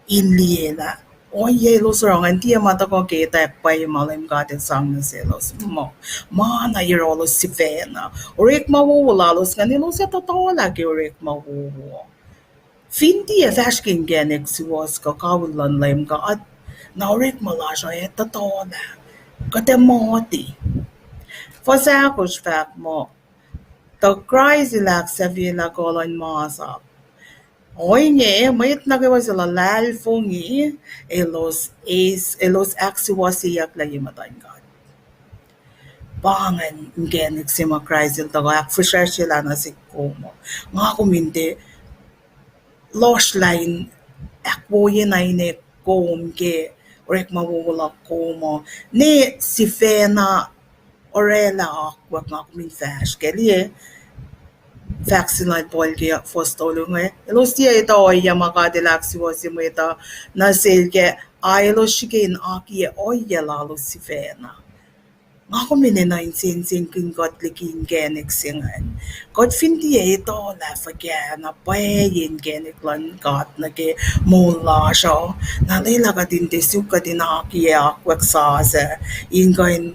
in liye lah ohiyac elos oruh ingacn tiac ma tuhkuh ke etwacack pwacye ma Leum God El sang nuh selos. Muh, ma na yohrohlos sifacna. Orekma wowo lalos ingacn elos ac tuhtuhlah ke orekma wowo. Fin tiac fahsr ke inkacnek suwohs kuh kawihl luhn Leum God, na orekma lasr uh ac tuhtuhlah. Kuht ac muhti. Fuhs ahkosr fahk muh, tuh Kraist El ahksahfyelah kuh luhn masap. Ohinge, mwet nuh kwewa suc luhlahlfongi, elos eis, elos ahksuwohsyeyucklac ye muhtuhn God. Pa ingacn inkacnek se ma Kraist el tuhkuh ahkfihsracsryelah nuh sihk kom uh. Nga kom in tiac lohsrlah in ahkwoyena ine kom ke orekma wowo luhk kom uh. Ne sifacna orwaclah akwuck, nga kom in fahsr ke liye fahk se lal Paul ke fuhs tolu inge, elos tiac etuh ohiyac ma God el ahksuwohsye mwet uh nuh sel kac, a elos srihke in akiyac ohiyac lalos sifacna. Nga kom in enenuh in sensenkihn kuht liki inkacnek se ingacn. Kuht fin tiac etuh lah fuhkah na pwacye inkacnek luhn God nuh ke moul lasr uh, na lwelah kuht in tiac suk kuht in akiyac akwuck sasuc in kuh in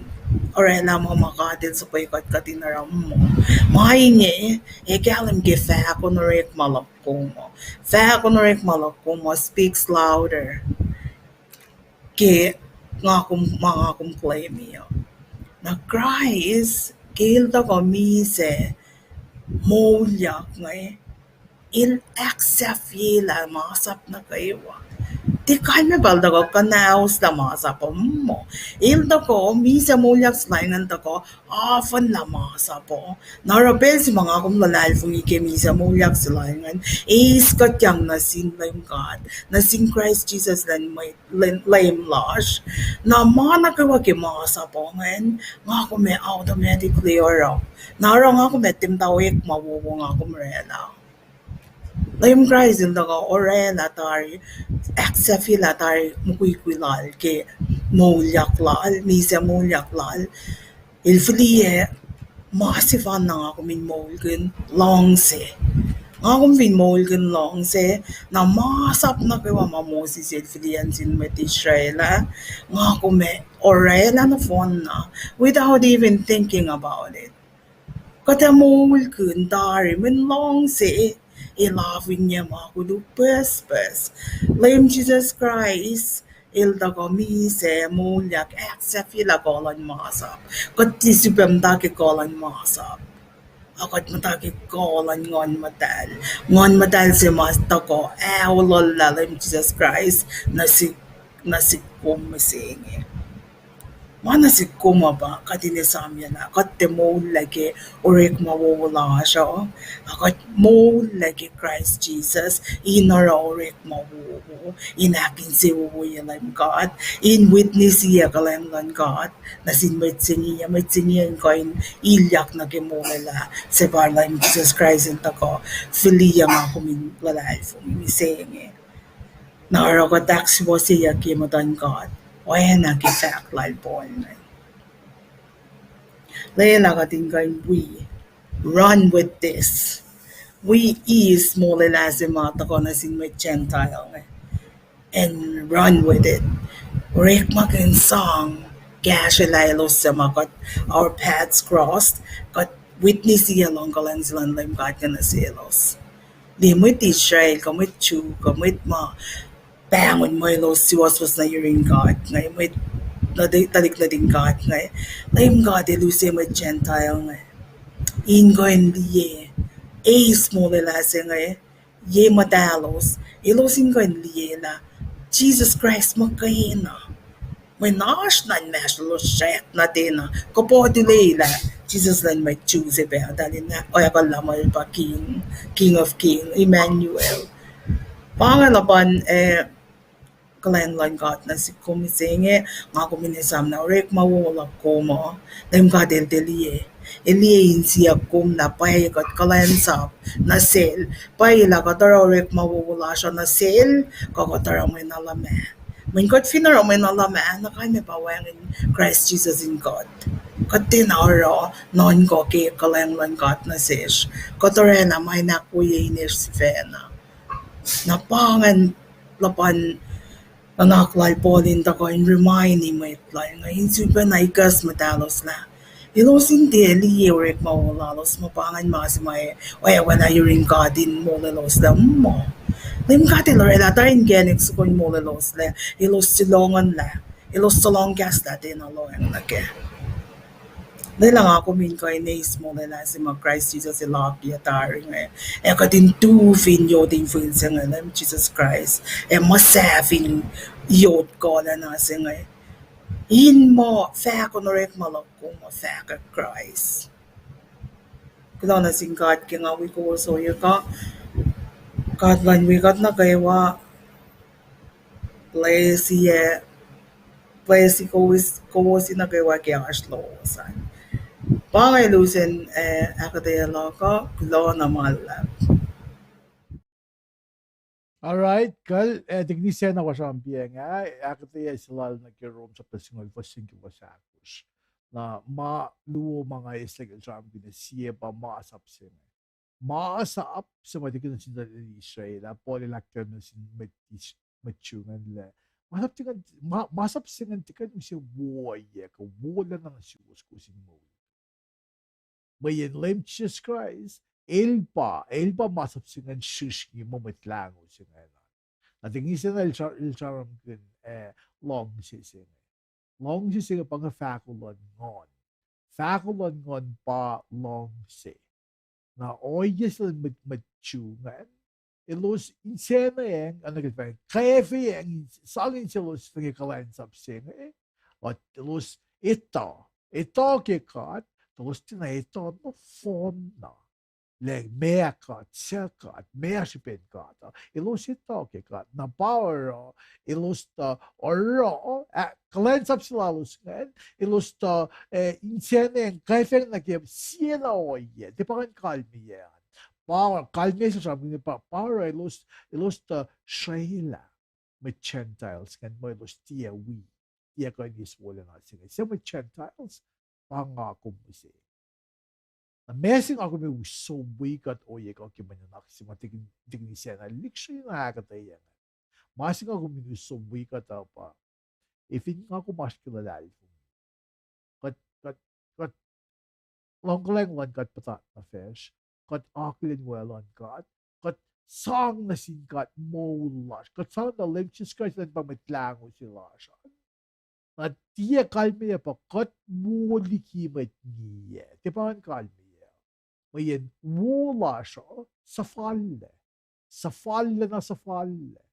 orwaclah ma ma God el suhpwe kuht kuht in oruh muh. Ma inge ac kahlwem ke fahko in orekma luhk kom uh. Fahko in orekma luhk kom uh speaks louder ke nga kom, ma nga kom claim uh. Na Kraist, ke el tuhkuh misac moulyak inge, el ahksahfyelah masap nuh kwewa. Tiac kalmac pa el tuhkuh kuhnahoslah masap uh muh. El tuhkuh misac moulyak se lal ingacn tuhkuh afuhnlah masap uh. Na oruh pacl se ma nga kom luhlahlfongi ke misac moulyak se lal ingacn, eis kuhtyang nuh sin Leum God, nuh sin Kraist Jisus Leum, Leum lasr. Na ma nuh kwewa ke masap uh ingacn, nga kom ac automatically oruh. Na oruh nga kom ac tiac muhta orekma wowo nga kom orwaclah. Leum Kraist el tuhkuh orwaclah tari, ahksahfyelah tari mukwikwi lal ke moulyak lal, misac moulyak lal. El fihliyac ma sefanna nga kom in moulkihn luhngse. Nga kom fin moulkihn luhngse, na masap nuh kwewa ma Moses el fihliyac nuh sin mwet Israel ah, nga kom ac orwaclah nohfohnna, without even thinking about it. Kuht ac moulkihn tari mweyen luhngse el afinye ma koluk pucspucs. Leum Jisus Kraist el tuhkuh misac moulyak, ahksahfyelah kuh luhn masap. Kuht tiac sifilpac muhta ke kuh luhn masap, a kuht muhta ke kuh luhn Nguhn Muhtahl. Nguhn Muhtahl se ma tuhkuh aolwacllah Leum Jisus Kraist nuh sihk, nuh sihk kom mihsenge. Ma nuh sihk kom uh pa kuht in esamyac lah kuht tiac moullah ke orekma wowo lasr uh, a kuht moullah ke Kraist Jisus in oruh orekma wowo, in ahkinsewowoye Leum God, in witnessiyac kuhlwacng luhn God nuh sin mwet se inge, mwet se inge in kuh in ilyak nuh ke molwelah se pa Leum Jisus Kraist in tuhkuh fihliyac nga kom in luhlahlfongi mihsenge. Na oruh kuht ahksuwohsyeyuck ye muhtuhn God oacna ke fahk lal Paul inge. Lwelah kuht in kuh in wi, run with this. Wi eis molwelah se ma tuhkuh nuh sin mwet Gentile inge, and run with it. Orekmakihn sang kahsrwelah elos suc ma kuht, our paths crossed, kuht witnessiyac luhngkuhlwacng se luhn Leum God inge nuh selos. Liye mwet Israel kuh mwet Jew kuh mwet ma pahngon muh elos suwohswohs nuh yurin God inge, mwet tuhlihk nuhtin God inge, Leum God el use mwet Gentile inge in kuh in liye, eis molwelah se inge ye muhtahlos, elos in kuh in liye lah Jisus Kraist muhkwena. Mweyen oasr na inmahsrlolos srackna tiacna kuh pa tuh liye lah Jisus luhn mwet Jew se pacl eltahl in oakwucllah muh el pa King, King of King, Emmanuel. Pa inge luhpan, eh, kuhlwacng luhn God nuh sihk kom mihsenge, nga kom in esam na orekma wo luhk kom uh, Leum God el tiac liye. El liye insiyuck kom lah pwacye kuht kuhlwacnsap nuh sel, pwacye lah kuht oruh orekma wowo lasr uh nuh sel, kuh kuht oruh mwe na luhmah. Mweyen kuht fin oruh mwe na luhmah, na kalmac pa wacngihn Kraist Jisus in kuht. Kuht tiacna oruh nuhnkuh ke kuhlwacng luhn God nuh sesr. Kuht orwaclah ma in ahkwoye inesr sifacna. Na pa ingacn luhpan nuhnak lal Paul in tuhkuh in remind mwet lal inge in sulpacna ikacs muhtahlos lah elos in tiac liye orekma wo lalos, ma pa ingacn ma se ma ac oacwaclah yurin God in molweloslac muh. Leum God el orwaclah tari inkacnek soko in molweloslac, elos sulohnglah, elos sulohng kahslah tiacna lohacng nuh kac. Lwelah nga kom in kuh in eis molwelah se ma Kraist Jisus el akiyac tari inge, ac kuht in tu fin yot in fihl se inge, Leum Jisus Kraist, ac muhsah fin yot kuhlacna se inge. In muh fahk orekma luhk kom muh fahkwack Kraist. Kuloh nuh sin God ke nga wi kowos ohiyac uh. God luhn wi kuht nuh kwewa, bless-i, bless-i kowos, kowos nuh kwewa ke oasr lowos an. Pa inge lusen, eh, ahkuhtweyac luhk uh, kuloh na ma luhlahp. All right, kuh, eh, tikini sacna wasrampiang ah, ahkuhtweyac se lal nuh ke Rom sapta singucul fuhs singucul ahkosr. Na ma luo ma nga eislah ke sramsramkihn sie pa masap se inge. Masap se ma tikin nuh sin tuhlihk Israel ah, Paul el ahkkahlwemye nuh sin mwet Is-, mwet Jew ingacn lah masap se ingacn, ma-, masap se ingacn tikin use woiyac kuh wolacna nuh suwos kowos in moul. Mweyen Leum Jisus Kraist, el pa, el pa masap se ingacn srihsrngi muh Mwet Lahngo se ingacn. Na tikin sacna el sra-, el sramsramkihn, eh, luhngse se inge. Luhngse se inge pa inge fahko luhn nguhn. Fahko luhn nguhn pa luhngse. Na ohiyac se luhn mwet, mwet Jew ingacn, elos insacnacng, oacna ke fahk, kwacfeacng, sang inselos fahk ke kuhlwacnsap se inge, uh, elos etuh, etuh ke God, tuh elos tiacna etuh nohfohn na lah meac God, suc God, meac srihpen God uh. Elos etuh ke God, na pa oruh, elos tuh oruh, ah, kuhlwacnsap se lalos ingacn, elos tuh, eh, insacnacng kwacfeacng nuh ke sie na ohiyac, tiac pa ngan kalmeyac an. Pa, kalmeyac se sramsramkihn pa, pa oruh elos, elos tuh srwaclah mwet Gentiles ingacn muh elos tiac wi, tiac kuh in eis wolacna se inge. Suc mwet Gentiles, pa nga kom mihsenge. Na ma se nga kom in us som wi kuht ohiyac kuh ke mwe nuhnak se ma tikin, tikin sacna lihksreni na ahkuhtweyac ingacn. Ma se nga kom in us som wi kuht uh pa, efin nga kom oasr ke luhlahlfongi, kuht, kuht, kuht, luhngkuhlacng luhn God puhtat nuh facsr, kuht akihlen wolacna luhn God, kuht sang nuh sin God moul lasr, kuht sang tuh Leum Jisus Kraist elan pa Mwet Lahngo se lasr an. Na tiac kalmeyac pa kuht wo liki mwet ngiyac. Tiac pa ngan kalmeyac. Mweyen wo lasr uh suhfallac. Suhfallac na suhfallac.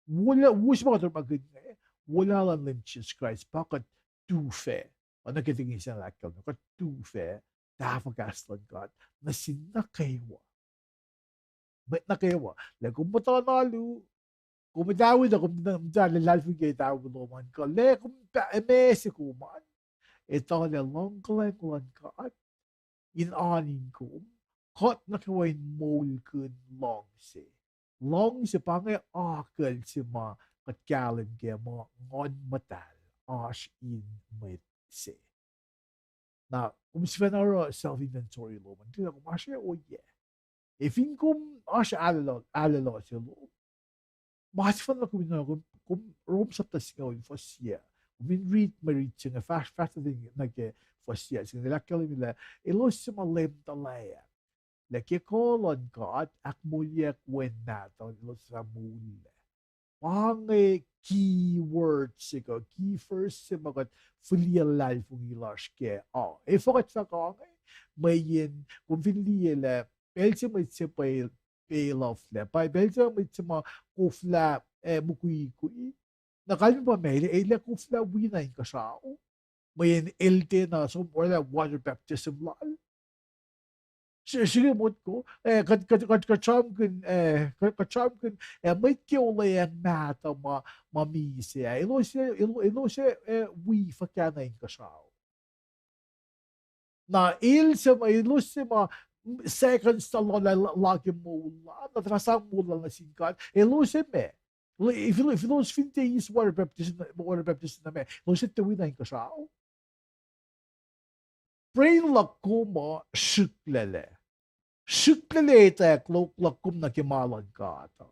Wo la-, wo se ma kuht orekmakihn inge, wolacna luhn Leum Jisus Kraist pa kuht tufah. Oacna ke tikin sacna ahkkahlwemye, kuht tufah tahfuh kahs luhn God nuh sin nuh kwewa. Mwet nuh kwewa. Lah kom muhta na alu, kom muhta wi tuh kom muhta luhlahlfongi ke etawi lom an kuh lah kom pa-, ma se kom an, etuh lah luhngkuhlacng luhn God in oan in kom, kuht nuh kwewa in moulkihn luhngse. Luhngse pa inge akucl se ma kuht kahlwem kac muh Nguhn Muhtahl oasr in mwet se. Na kom sifacna oruh self inventory lom an, kom oasr ohiyac. Efin kom oasr ahlelo-, ahlelo se lom, ma sefanna kom in, kom, kom Rom sapta singucul fuhs yac, kom in rit mwe rit se inge fahsr, fahsr nuh ke fuhs yac se inge, el ahkkahlwemye lah elos se ma leum tuhlac, lah ke kuh luhn God ahkmoulyeack Wen Nahtuhl, elos fah moul. Pa inge key word se kuh key verse se ma kuht fihliyac luhlahlfongi lasr kac uh. Efuh kuht fahk inge? Mweyen kom fin liye lah pacl se mwet se pa el, pa el luhlahlfongi, pa pacl se mwet se ma koflah, eh, mukwikwi, na kalmac pa ma el, el ac koflah wi na inkuhsrao, mweyen el tiacna som oraclah water baptism lal. Srihke motko, eh, kuht, kuht, kuht, kuht sramsramkihn, eh, kuht, kuht sramsramkihn, eh, mwet ke olweacng mahtuh ma, ma misac ah, elos, el-, elos, eh, wi fuhkah na inkuhsrao. Na el se ma, elos se ma, second se lal, la, la ke moul lal, na tuhfah sang moul lal nuh sin God, elos se ma, if, if elos fin tiac eis water baptism, water baptism na ma, elos se tiac wi na inkuhsrao. Brain luhk kom uh srihklac. Srihklac etwacack luhk, luhk kom nuh ke ma luhn God uh.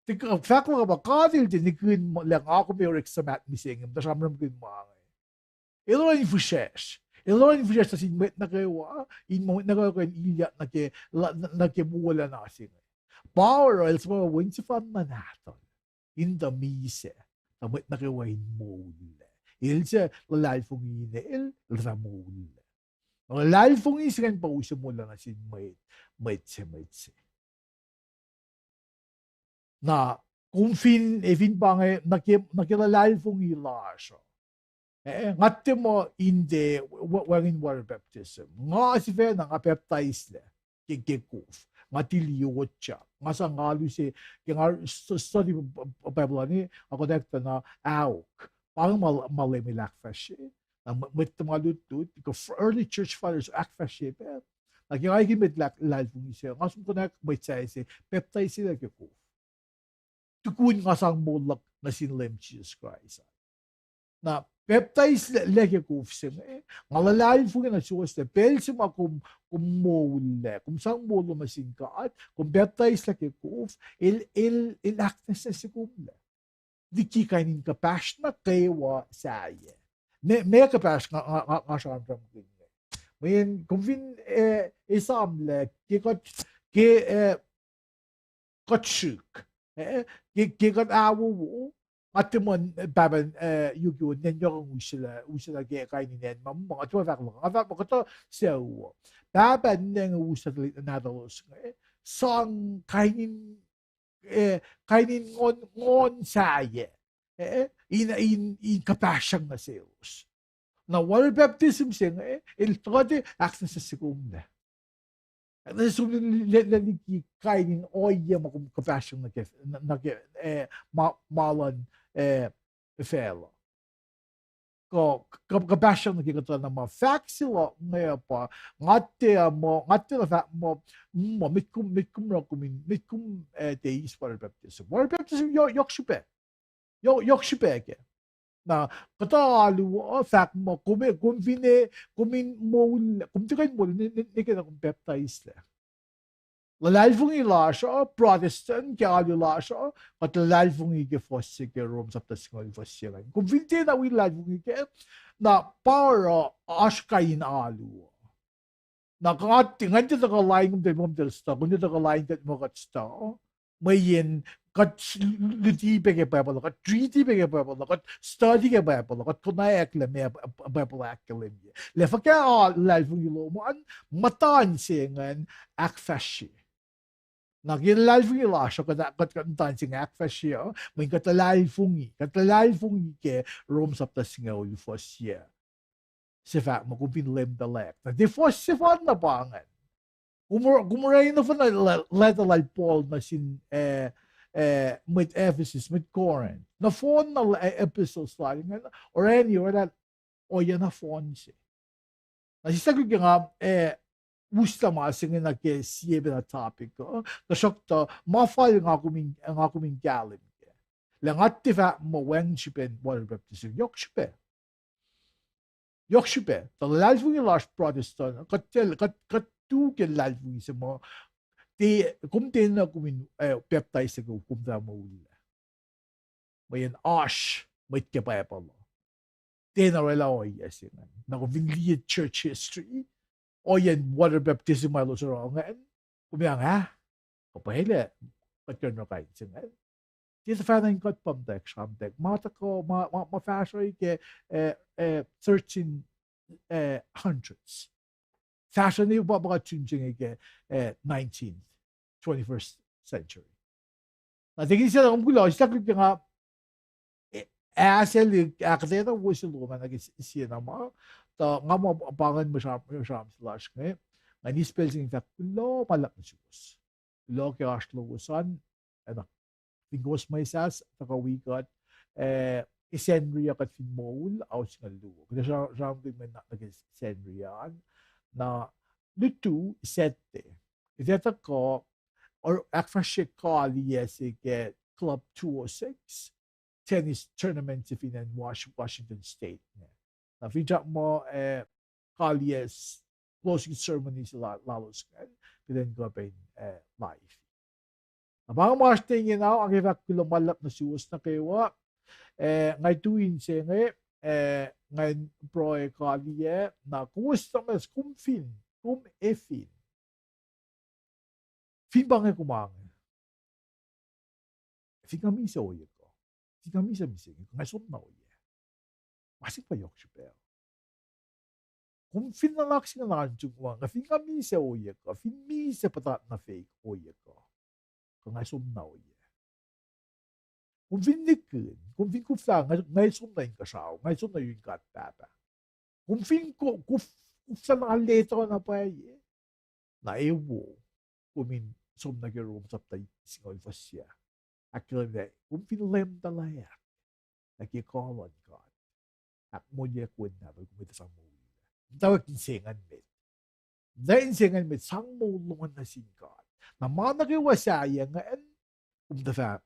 Tiac fahk luhk uh pa God el tiac nihkihn lah nga kom ac orek suhmaht mihsenge, muhta sramsramkihn ma inge. El oruh in fihsracsr. El oruh in fihsracsr nuh sin mwet nuh kwewa, in ma mwet nuh kwewa kuh in ilyak nuh ke, nuh ke wolacna se inge. Pa oruh el suhpwacma wen sefanna nahtuhl in tuh misac, tuh mwet nuh kwewa in moul. El se luhlahlfongi in el, el fah moul. Luhlahlfongi se ingacn pa use moul lal nuh sin mwet, mwet se, mwet se. Na kom fin, efin pa inge, nuh ke, nuh ke luhlahlfongi lasr uh, Eh, nga tiac muh in tiac wacngihn water baptism. Nga sifacna nga pacptaislac ke, ke kof. Nga tili otyak. Nga sang alu se, ke nga study Bible an, nga konwacack tuh na ahok. Pa inge ma Leum El ahkfahsrye. Na mwet tuhma lutlut, kuh early church fathers ahkfahsrye pac. Na ke nga ekihn mwet luhlahlfongi se, nga som konwacack mwet sahyac se pacptaislac ke kof. Tukun nga sang moul luhk nuh sin Leum Jisus Kraist. Na pacptaislac ke kof se inge, nga luhlahlfongi nuh suwos lah pacl se ma kom, kom moullac, kom sang moul lom nuh sin God, kom pacptaislac ke kof, el, el, el ahknwacsnwacs se komlac liki kain in kuhpahsr nuh kwewa sahyac. Meac, meac kuhpahsr nga, nga, nga sramsramkihn inge? Mweyen kom fin, eh, esamlac ke kuht, ke, eh, kuht srihk, eh, ke, ke kuht ahwowo, nga tiac muh pahpah, eh, Yukiwo, nenyohk uslah, uslah ke kain in acn ma, ma nga tiac fahk luhk, nga fahk muh kuhtuh sucu uh, pahpah ninac inge uslah tuhlihk nahtuhlos inge, sang kain in, eh, kain in nguhn, nguhn sahyac, eh, in, in, in kuhpahsryang nuh selos. Na water baptism se inge, el tuhkuh ahknwacsnwacs se komlac. Ahknwacsnwacs se komlac liki kain in ohiyac ma kom kuhpahsryang nuh ke, nuh ke, eh, ma, ma luhn, eh, facluh. Kuh, kuh, kuhpahsryang nuh ke kuhtuh na ma fahk se luhk inge pa, nga tiac muh, nga tiac na fahk muh, muh met kom, met kom oruh kom in, met kom, eh, tiac eis water baptism. Water baptism yohk, yohk srihpac. Yohk, yohk srihpac kac. Na kuhtuh alu uh fahk muh kom, kom fin, kom in moul, kom tiac kuh in moul ne, ne, ne ke na kom pacptaislac. Luhlahlfongi lasr uh, Protestant ke alu lasr uh, kuht luhlahlfongi ke fuhs se ke Rom sapta singucul fuhs se ingacn. Kom fin tiac na wi luhlahlfongi kac, na pa oruh oasr kain in alu uh. Na kuht, ngan tiac tuhkuh lain kom tiac muh kom tiac stuh, kom tiac tuhkuh lain kuht muh kuht stuh. Mweyen kuht luti pac ke Bible uh, kuht riti pac ke Bible uh, kuht study ke Bible uh, kuht konwacack lah meac Bible ahkkahlwemye. Lah fuhkah luhlahlfongi lom an, muhtuhn se ingacn ahkfahsrye. Na ke luhlahlfongi lasr uh, kuht, kuht, kuht muhtuhn se inge ahkfahsrye uh, mweyen kuht luhlahlfongi, kuht luhlahlfongi ke Rom sapta singucul fuhs se. Se fahk muh kom fin Leum tuhlac. Na tiac fuhs sefanna pa ingacn. Kom, kom orwacni nohfohn na leta lal Paul nuh sin, eh, eh, mwet Ephesus, mwet Corinth. Nohfohn na, eh, epistles lal ingacn, orwacni, orwaclah ohiyac nohfohn se. Na sislah ke nga, eh, uslah ma se inge nuh ke sie pacna topic uh, tuhsruhktuh ma fal nga kom in, nga kom in kahlwem kac. Lah nga tiac fahk muh wacngihn srihpen water baptism, yohk srihpac. Yohk srihpac, tuh luhlahlfongi lasr Protestant, kuht, kuht, kuht tu ke luhlahlfongi se muh, tiac, kom tiac enenuh kom in, eh, pacptais ke kom fah moul. Mweyen oasr mwet ke Bible uh tiacna orwaclah ohiyac se ingacn. Na kom fin liye church history, ohiyacn water baptism ma elos oruh ingacn, kom ac, ah, kuh pwacye lah kuht kuh in oruh kain se ingacn. Tiac tuhfahna in kuht pamtack sramtack ma tuhkuh, ma, ma, ma fahsruh ke, eh, eh, thirteen, eh, hundreds. Fahsruh ne pa, pa kuht sun se inge ke, eh, nineteenth, twenty-first century. Na tekin se na kom kuloh, sislah ke nga, eh, ahselihk ahkuhtweyac na wo se lom ah nuh ke siena ma, tuh nga muh pa ingacn mwe sram, mwe sram se lasr inge, ngan eis pacl se inge fahk kuloh ma luhlahp nuh suwos. Kuloh ke oasr lowos an, ac na fin kowos mwesahs tuhkuh wi kuht, eh, ke Sacnri uh kuht fin moul, ao singucul luo. Kuht ac sra-, sramsramkihn mwe nuh ke Sacnri an. Na lutu Saturday, kuht ac tuhkuh, ahkfahsrye kaliyac se ke Club two oh six, tennis tournament se fin acn Wash-, Washington State inge. Na finsrak muh, eh, kaliyac closing ceremony se la-, lalos ingacn, kuht in kuh pac in, eh, live. Na pa inge ma oasr ne ingena, nga ke fahk kuloh ma luhlahp nuh suwos nuh kwewa, eh, nga tui inse inge, eh, ngan pruhe kaliyac, na kowos suhmuhslah kom fin, kom ac fin. Fin pa inge kom ange. Fin nga misac ohiyac kuh. Fin nga misac mihsenge, kuh nga som na ohiyac. Ma se pa yohk srihpac. Kom fin nuhnak se ingacn an sum, nga fin nga misac ohiyac kuh, fin misac puhtat nuh fake ohiyac kuh, kuh nga som na ohiyac. Kom fin nihkihn, Kom fin koflah, nga, nga som nuh inkuhsrao, nga som nuh yurin God Pahpah. Kom fin ko-, kof-, koflah na leta na pwacye. Na ewo, kom in som nuh ke Rom sapta singucul fuhs yac. Ahkkahlwemye, kom fin leum tuhlac, ac ke kuh luhn God, ahkmoulyak wen nahtuhl, kom etuh sang moul. Muhtwacwacack inse ingacn met. Muhtwacwacack inse ingacn met, sang moul lom nuh sin God. Na ma nuh kwewa sahyac ingacn, kom tuh fah,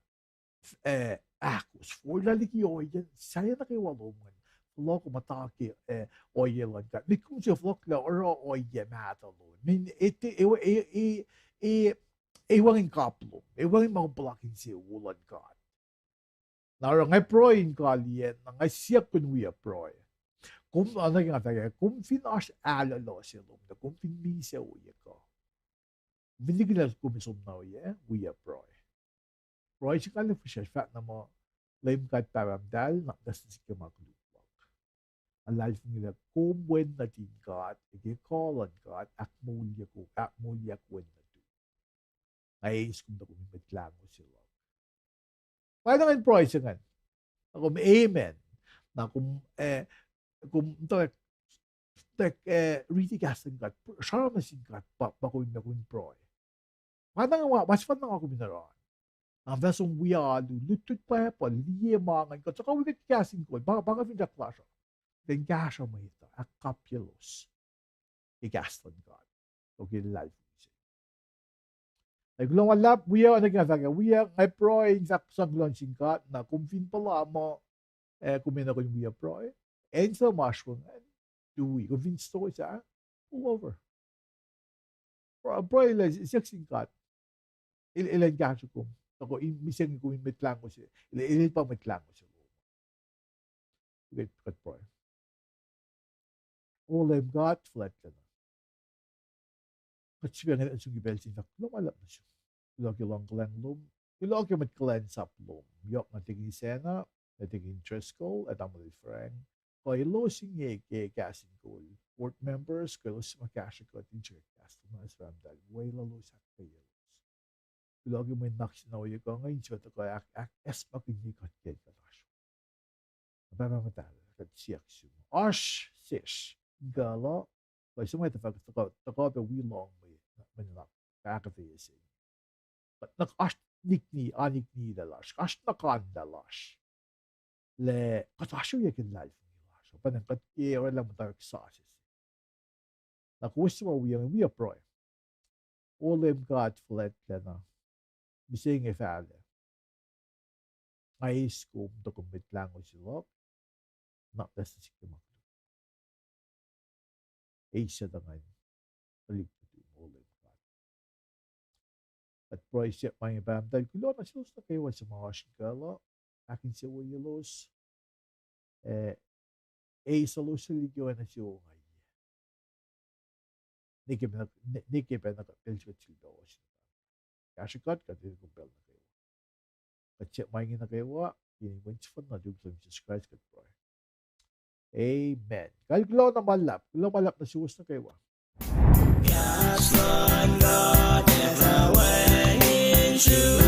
eh, ahkos forlah liki ohiyac sahyac nuh kwewa lom ingacn. Fohlohk muhta ke, eh, ohiyac luhn God. Met kom se fohlohk lah oruh ohiyac mahtuh lom. Min ete, e, e, e, e, e wacngihn kap lom. E wacngihn ma kom puhlakihn insewowo luhn God. Na oruh nga pruhe in kaliyac, na nga siyuck kom in wi pruhe. Kom, oacna ke nga fahk, kom fin oasr ahlolo se lom, na kom fin misac ohiyac kuh, fin liki na kom som na ohiyac, wi pruhe. Pruhe se kal fihsracsr fahk na muh, Leum God Pahpah Muhtahl, nuhnak muhnahs nuh sum ke ma koluk luhk. Nga luhlahlfongi lah kom wen nuhtin God, ac ke kuh luhn God, ahkmoulyak, ahkmoulyak wen nuhtum. Nga eis kom tuh kom in Mwet Lahngo se luhk. Pa na ingacn pruhe se ingacn. Na kom amen. Na kom, eh, kom tuh, tuh, eh, riti kahs luhn God, sramsram nuh sin God, pa, pa kom in, ma kom in pruhe. Pa na nga, ma sefanna nga kom in oruh. Na fah som wi alu, lutlut Bible, liye ma ingacn, kuht tuhkuh wi kuht kahs in kol, pa, pa nga fin srack lasr uh. Ten kahsruh mwet uh, ahkkapyelos ke kahs luhn God. Okay, luhlahlfongi se. Ac kuloh ma luhlahp, wi, oacna ke nga fahk, wi, nga pruhe in fahk sang kuloh nuh sin God, na kom fin puhla muh, eh, kom enenuh in wi pruhe, answer ma sruhngacn, tui, kom fin stosah, pull over. Pruhe, pruhe lah siyuck sin God. El, el in kahsruh kom. Tuhkuh in mihsenge kom in Mwet Lahngo se, el, el pa Mwet Lahngo se lom. Kuht, kuht pruhe. O Leum God fuhlwactlacna, kuht sifacna nuh sum ke pacl se inge, kuloh ma luhlahp nuh sum. Kuloh ke luhngkuhlwacng lom, kuloh ke mwet kuhlwacnsap lom, yohk nuh Deacon Sacna, nuh Deacon Driscoll, ac Tamuhlwel Frank, kuh elos inge ke kahs in kol, board members, kuh elos ma kahsruh kuht in srihke kahs lom, na sramsram, weluhlos, ahkkweyelos. Kuloh ke mwe nuhnak se na ohiyac kuh inge in sifacna tuhkuh ahk, ahk, ahkacsmakihnye kuht ke kuht oasr. Pahpah Muhtahl, kuht siyuck sum, oasr sesr in kuhluh, kuh sum ma tuhfah tuhkuh, tuhkuh pac wi lohng mwe, mwe nuhnak ahkuhtweyac se. Kuht nuh, oasr nikni, a nikni lah lasr, oasr nuhkan lah lasr. Lah kuht oasr ohiyac ke luhlahlfongi lasr, pa na kuht ke orwaclah muhtwacwacack sasuc se. Na kowos suc ma wi, wi pruhe. O Leum God fuhlwactlacna, mihsenge fahlac, nga eis kom tuh kom Mwet Lahngo se luhk, nuhnak muhnahs nuh sum ke ma koluk. Eis tuh ngan tuhlihk nuhtum, O Leum God. Kuht pruhe siyuck ma inge, Pahpah Muhtahl, kuloh nuh selos nuh kwewa suc ma oasr in kuhluh, ahkinsewowoyelos, ac eisaclos liki oacna suwos ingacn. Nwe ke pacna, nwe, nwe ke pacna kuht pacl se kuht sulpaclos. Kahsruh kuht, kuht etuh kom pacl nuh kwewa. Kuht siyuck ma inge nuh kwewa, ke inen Wen sefanna nuhtum, Leum Jisus Kraist, kuht pruhe. Amen. Kal kuloh na ma luhlahp, kuloh ma luhlahp nuh suwos nuh kwewa. Kahs luhn God ac wacngihn sum.